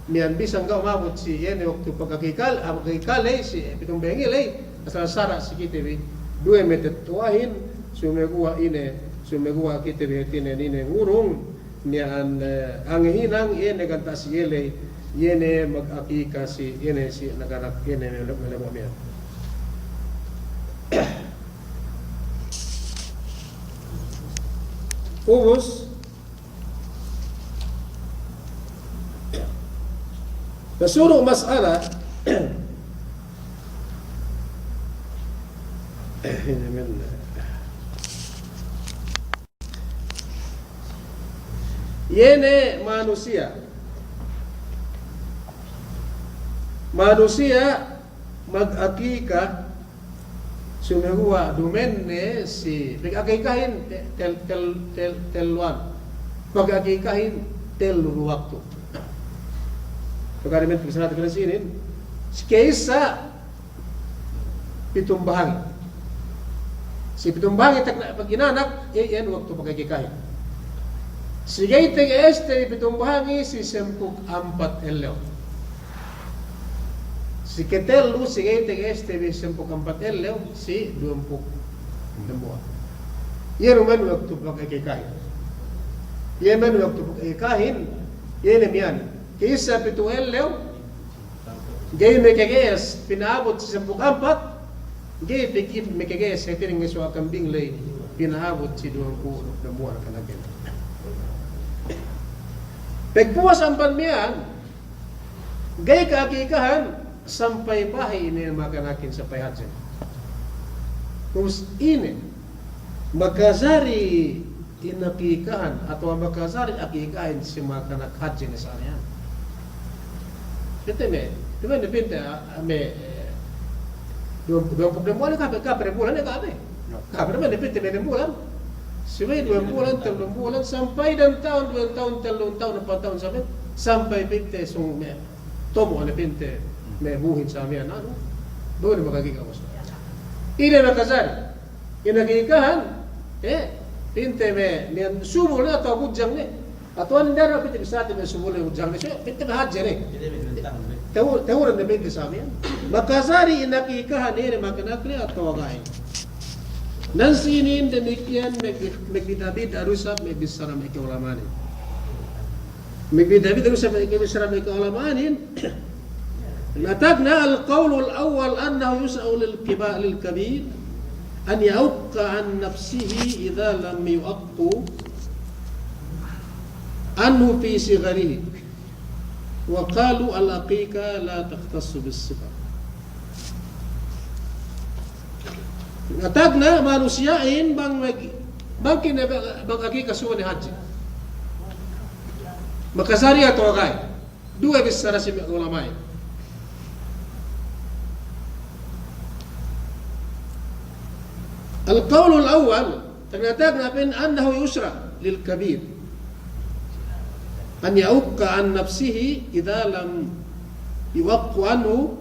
miya'an bisan ga' umabut si iye ne waktu pagakikal-, pagakika ley, si pitumbahangi ley, asal sara' si kite bi, duwe matetto'ahin, sumeguwa' ine, sumeguwa' kite bi hātinen ine ngurung, miya'an, eh, angehinang, iye ne ganta' si iye ley, iye ne magakika si, iye ne si nakanak, iye ne me-, me-, me-, miya'an. Ubus, pasuru' mas'ala, ine men, iye ne manusiya'. Manusiya' magakika, sumeguwa' duma'in ne si, pagakikahin te-, tel-, tel-, tel-, telluwan. Pagakikahin tellu waktu. Pagka duma'in pagsalat kala sinin, si ka'issa pitumbahangi. Si pitumbahangi tagna' paginanak, iyan waktu pagakikahin. Si ga'i tage'este bi pitumbahangi si sampū' ampat ellew. Si katellu, si ga'i tage'este bi sampū' ampat ellew, si duwempū' dambuwa'. Iye du men waktu pagakikahin. Iye men waktu pagakikahin, iye ne miya'an. Issa pitu' ellew, ga'i makage'es, pina'abut si sampū' ampat, ga'i pegge' makage'es, hātinen ngasuwa' kambing ley, pina'abut si duwempū' dambuwa' kanakin. Pagpuwas amban miya'an, ga'i ka'akikahan, sampay bahi' ne makanakin sampay hadje. Ubus ine, makajari inakikahan atawa makajari akikahin si makanak hadje ne sa miya'an. Pa'inte me', duma'in ne pa'inte, ah, me', eh, duwempū', duwempū' dambuwa' ne kape, kape bulan ne kape. Kape duma'in ne pa'inte me' dambulan. Subey duwempū' bulan, tellu bulan, sampay dem tahun, duwe tahun, tellu tahun, ampa tahun, sampay, sampay pa'inte sōng me', tomo' ne pa'inte me' buhin sa miya'an anu. Bang ne makakika ubus. Ine makajari inakikahan, eh, pa'inte me', me' subul ne atawa budjang ne. Atawa inin daran pa'inte bissāte me' subul ne budjang ne. So, pa'inte me' hadje ne. Tehu-, tehuran ne pa'inte sa miya'an. Makajari inakikahan iye ne makanak ne atawa ga'i. Nan sinin damikiyan magbi-, magbidda'-bidda' du isab me' bissara me' ka'ulama'anin. Magbidda'-bidda' du isab me' bissara me' ka'ulama'anin. Ngatagna القول الأول أنه يشرع للكبا-، للكبير أن يعق عن نفسه إذا لم يعق عنه في صغره. وقالوا العقيقة لا تختص بالصغر. Ngatagna manusiya'in bang mag-, bang kine, bang akika subey ne hadje. Makajari atawa ga'i. Duwe bissara si me' ulama'in. القول الأول, tagna'-tagna' pa'in أنه يشرع للكبير أن يعق عن نفسه إذا لم يعق عنه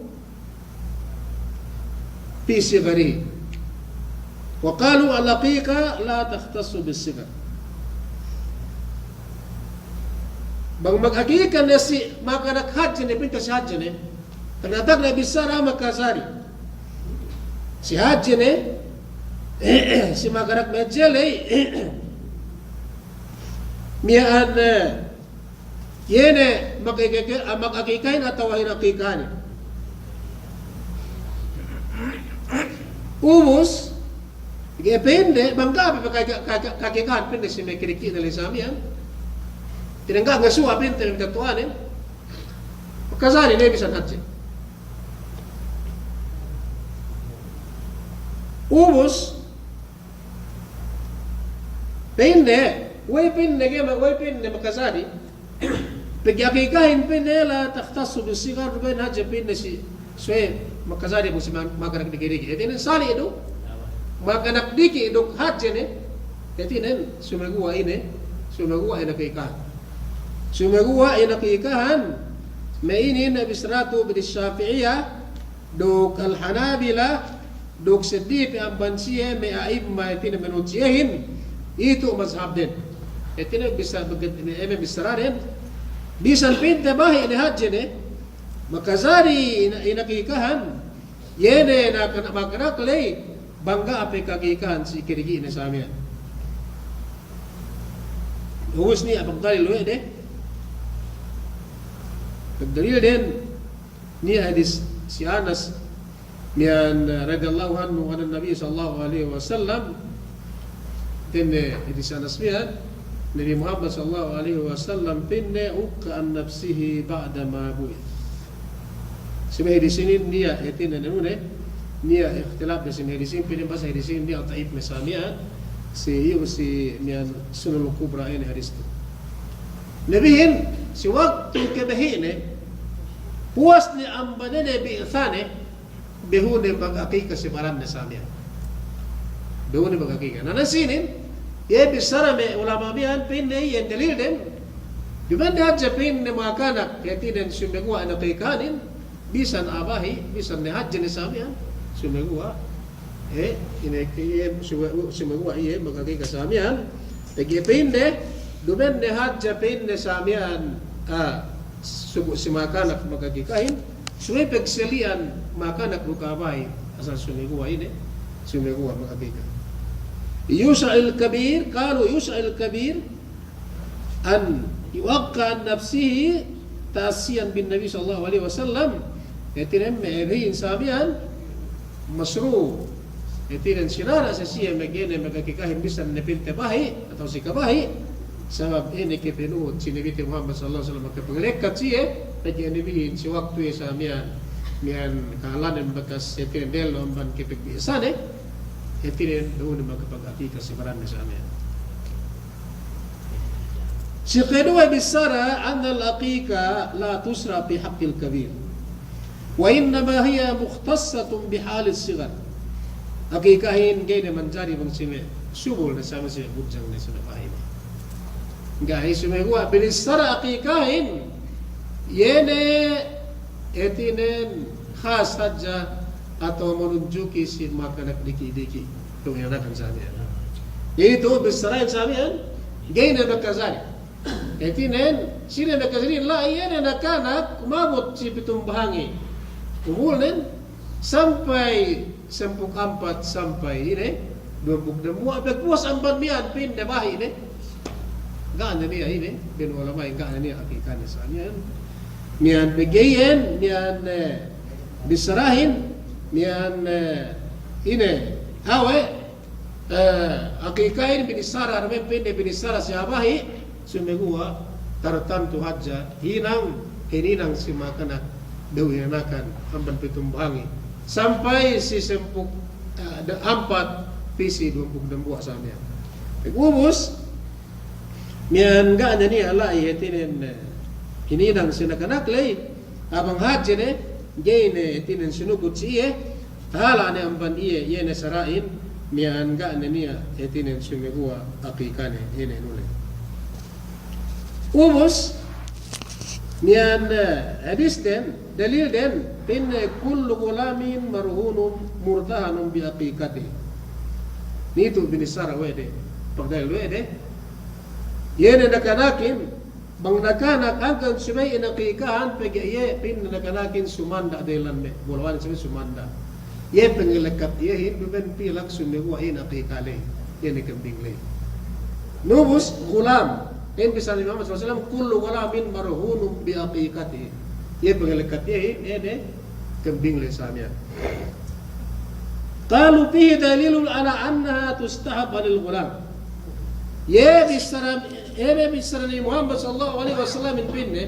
في صغره. وقالوا العقيقة لا تختص بالصغر. Bang magakika ne si makanak hadje ne, pa'inte si hadje ne. Tagna'-tagna' bissara makajari. Si hadje ne, si makanak me' hadje ley, miya'an, eh, iye ne magakika-, ah, magakikahin atawa inakikahin. Ubus, ga'i pa'inde, bang ga'i pe ka-, ka-, ka-, kakikahan pa'inde si me' kiriki'ne ley sa miya'an. Hātinen ga'i ngasuwa' pa'inte me' kata'uhanin. Makajari ne bisan hadje. Ubus, pa'inde, we' pa'inde ga'i ma-, we' pa'inde makajari, pegge' akikahin pa'inde لا تختص بالصغر, duma'in hadje pa'inde si, subey makajari bu si ma-, makanak diki'-diki'. Hātinen sali' du, makanak diki' duk hadje ne, hātinen sumeguwa' ine, sumeguwa' inakikahan. Sumeguwa' inakikahan, me' inin bissaratu bi Shafi'iyah, duk Al-Hanabila, duk seddili pe amban siye me' a'imma hātinen menurut siyehin, itu mazhabden. Hātinen bisa beget-, eme bissaraden, bisan pa'inte bahi' ne hadje ne, makajari ina-, inakikahan, iye ne na-, makanak ley, bang ga'i pe kakikahan si kiriki'ne sa miya'an. Ubus niya' pagdalil we' de. Pagdalilden, niya' hadis si Anas, miya'an, eh, radiyallahu anhu, anna Nabi sallallahu alaihi wasallam, pa'inne, hadis Anas miya'an, Nabi Muhammad sallallahu alaihi wasallam pa'inne, عق عن نفسه بعدما بعث. Si me' hadis inin niya', hātinen anu ne, niya' ikhtilaf ne si me' hadis inin, pa'inne bahasa hadis inin niya' da'if ne sa miya'an, si iyu si miya'an Sunanul Kubra inin hadis tu. Nabihin, si waktu kebehi'ne, puwas ne amban ne bi'sane, behune magakika si baranne sa miya'an. Behune magakika. Na, na sinin, iye bissara me' ulama' miya'an pa'inne iye dalilden. Duma'in hadja pa'inne makanak, hātinen sumeguwa' inakikahanin, bisan a'a bahi', bisan ne hadje ne sa miya'an, sumeguwa'. Eh, ine, iye, sume-, sumeguwa' iye magakika sa miya'an. Pegge' pa'inne, duma'in ne hadja pa'inne sa miya'an, ah, sugu' si makanak magakikahin, subey pagsali'an makanak duk a'a bahi', asal sumeguwa' ine, sumeguwa' magakika. يشرع للكبير، قالوا يشرع للكبير أن يعق عن نفسه Ta'siyan bin Nabi sallallahu alaihi wasallam, hātinen me' ebihin sa miya'an, masru'. Hātinen sinara' sa siye me' ga'i ne maka'akikahin bisan ne pinte bahi', atawa si kabahi'. Sabab ine kapanuhut si Nabi te Muhammad sallallahu alaihi wasallam, makapanglekat siye, pegge' ebihin si waktu iye sa miya'an, miya'an kahālanen bakas hātinen dellu amban kapagbi'sane, hātinen du ne makapagakika si baranne sa miya'an. Si kaduwe bissara, أن العقيقة لا تشرع في حق الكبير، وإنما هي مختصة بحال الصغر. Akikahin ga'i ne manjari bang si me' subul ne sa me' si me' budjang ne si me' bahi' ne. Ga'i, sumeguwa' binissara akikahin, iye ne hātinen khas hadja atawa manunjuki si makanak diki'-diki'. Tu' inanakan sa miya'an. Itu bissarahin sa miya'an, ga'i ne makajari. Hātinen, sine makajari la'i, iye ne nakanak, umabut si pitumbahangi. Umulnen, sampay sampū' ampat, sampay ine, duwempū' dambuwa', pagpuwas amban miya'an pinde bahi' ne. Ga' ne niya' ine, ben ulama'in ga' ne niya' akikane sa miya'an. Miya'an pegge' iyan, miya'an, eh, bissarahin, miya'an, eh, ine, awe', eh, akikahin binissara, armen pinde binissara si a'a bahi', sumeguwa' tartantu hadja hinang, hininang si makanak, dahu' inanakan, amban pitumbahangi. Sampay si sampū', eh, da-, ampat, pī si duwempū' dambuwa' sa miya'an. Pag ubus, miya'an ga' ne niya' la'i hātinen, eh, hininang si nakanak ley, bang hadje ne, ga'i ne hātinen sinugud si iye, tahala' ne amban iye, iye ne sara'in, miya'an ga' ne niya' hātinen sumeguwa' akikane, iye ne nule. Ubus, miya'an, eh, hadisten, dalilden, pa'inne كل غلام مرهون مرتهن بعقيقته. Nitu' binissara we' de, pagdalil we' de, iye ne nakanakin, bang nakanak hangkan subey inakikahan pegge' iye pa'inne nakanakin sumanda' dehellan me'. Bulawanin subey sumanda'. Iye pangalekkat iyehin, duma'in pilak sumeguwa' inakika ley. Iye ne kambing ley. Ubus, gulam. Pa'in bissara Nabi Muhammad sallallahu alaihi wasallam, كل غلام مرهون بعقيقته. Iye pangalekkat iyehin, iye ne kambing ley sa miya'an. قالوا فيه دليل على أنها تستحب للغلام. Iye bissara, iye ne bissara Nabi Muhammad sallallahu alaihi wasallam in pa'inne,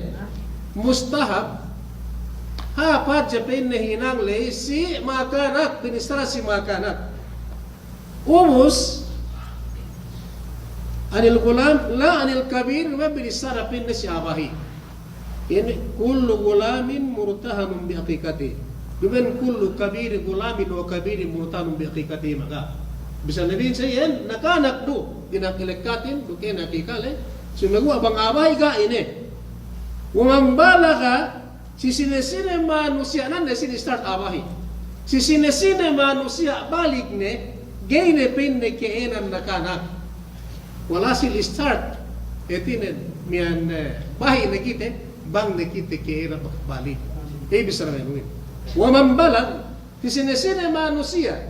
mustahab, hāp hadja pa'inne hinang ley si makanak, binissara si makanak. Ubus, عن الغلام لا عن الكبير, duma'in binissara pa'inne si a'a bahi'. Iye ne, كل غلام مرتهن بعقيقته. Duma'in كل كبير غلام وكبير مرتهن بعقيقته maga. Bisan Nabi sa iyan, nakanak du, inakilekkatin, du ke inakika ley, sumeguwa' bang a'a bahi' ga'i ne. ومن بلغ, si sine-sine manusiya', nan ne sine start a'a bahi'. Si sine-sine manusiya' balig ne, ga'i ne pa'inne ka'ēnan nakanak. Walhasil start, hātinen, miya'an, eh, bahi' ne kite, bang ne kite ka'ēnan balig. Iye bissara Nabi. ومن بلغ, si sine-sine manusiya'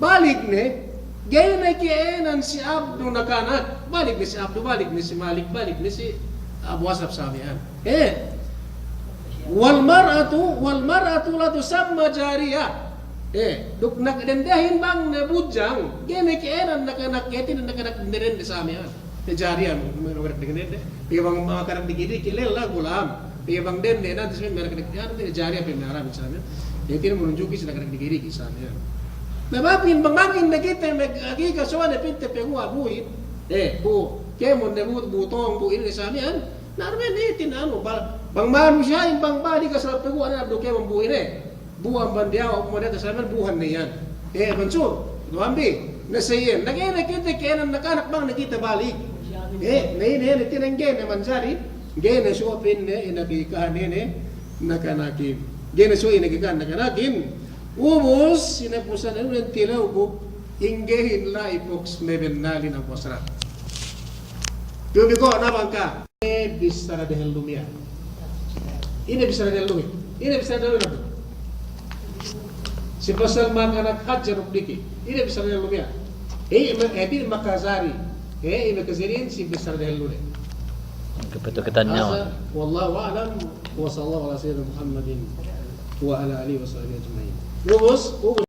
balig ne, ga'i ne ka'ēnan si abdu nakanak, balig ne si abdu, balig ne si malik, balig ne si abu asap sa miya'an. Eh. والمرأة، والمرأة لا تسمى جارية. Eh, duk nakanak dendehin bang ne budjang, ga'i ne ka'ēnan nakanak, hātinen nakanak dende-dende sa miya'an. Eh, jariya, me', me', nakanak dende-dende. Pegge' bang nakanak diki'-diki' lella gulam. Pegge' bang dende, nanti sa miya'an nakanak diki', anu, jariya pe me' Arab sa miya'an. Hātinen manunjuki si nakanak diki'-diki' sa miya'an. Na, bang pa'in bang mangkin ne kite me' akika suwa ne pinte paguwa' buhin. Eh, bu, kēmon ne bu, bu tong, bu ine sa miya'an. Na, armen itin anu, bang, bang manusiya'in bang balig asal paguwa' ne abdu kēmon bu ine. Bu amban diyawa', bu amban diyawa' sa miya'an buhan ne iyan. Eh, Mansur, du ambi, na sa iyan. Na ga'i ne kite ka'ēnan nakanak bang ne kite balig. Eh, na ine, ine, ine, ga'i ne manjari, ga'i ne suwa pa'inne inakikahan ine nakanakin. Ga'i ne suwa inakikahan nakanakin. Ubus, sine pusan anu den tilewguk, inggehin la'i poks mabennalin abu asra. Tubi ko' na bang ka. Ine bissara dehellu miya'an? Ine bissara dehellu miya'an? Ine bissara dehellu miya'an? Si pasal makanak hadja duk diki'. Ine bissara dehellu miya'an? Eh, me-, eh, di makajari. Eh, ine makajarin si bissara dehellu ne. Kapitu kite nyawa. Asa, wallahu a'lam, wa sallallahu ala sayyidina Muhammadin wa ala alihi wa sahbihi ajma'in. Ubus, ubus.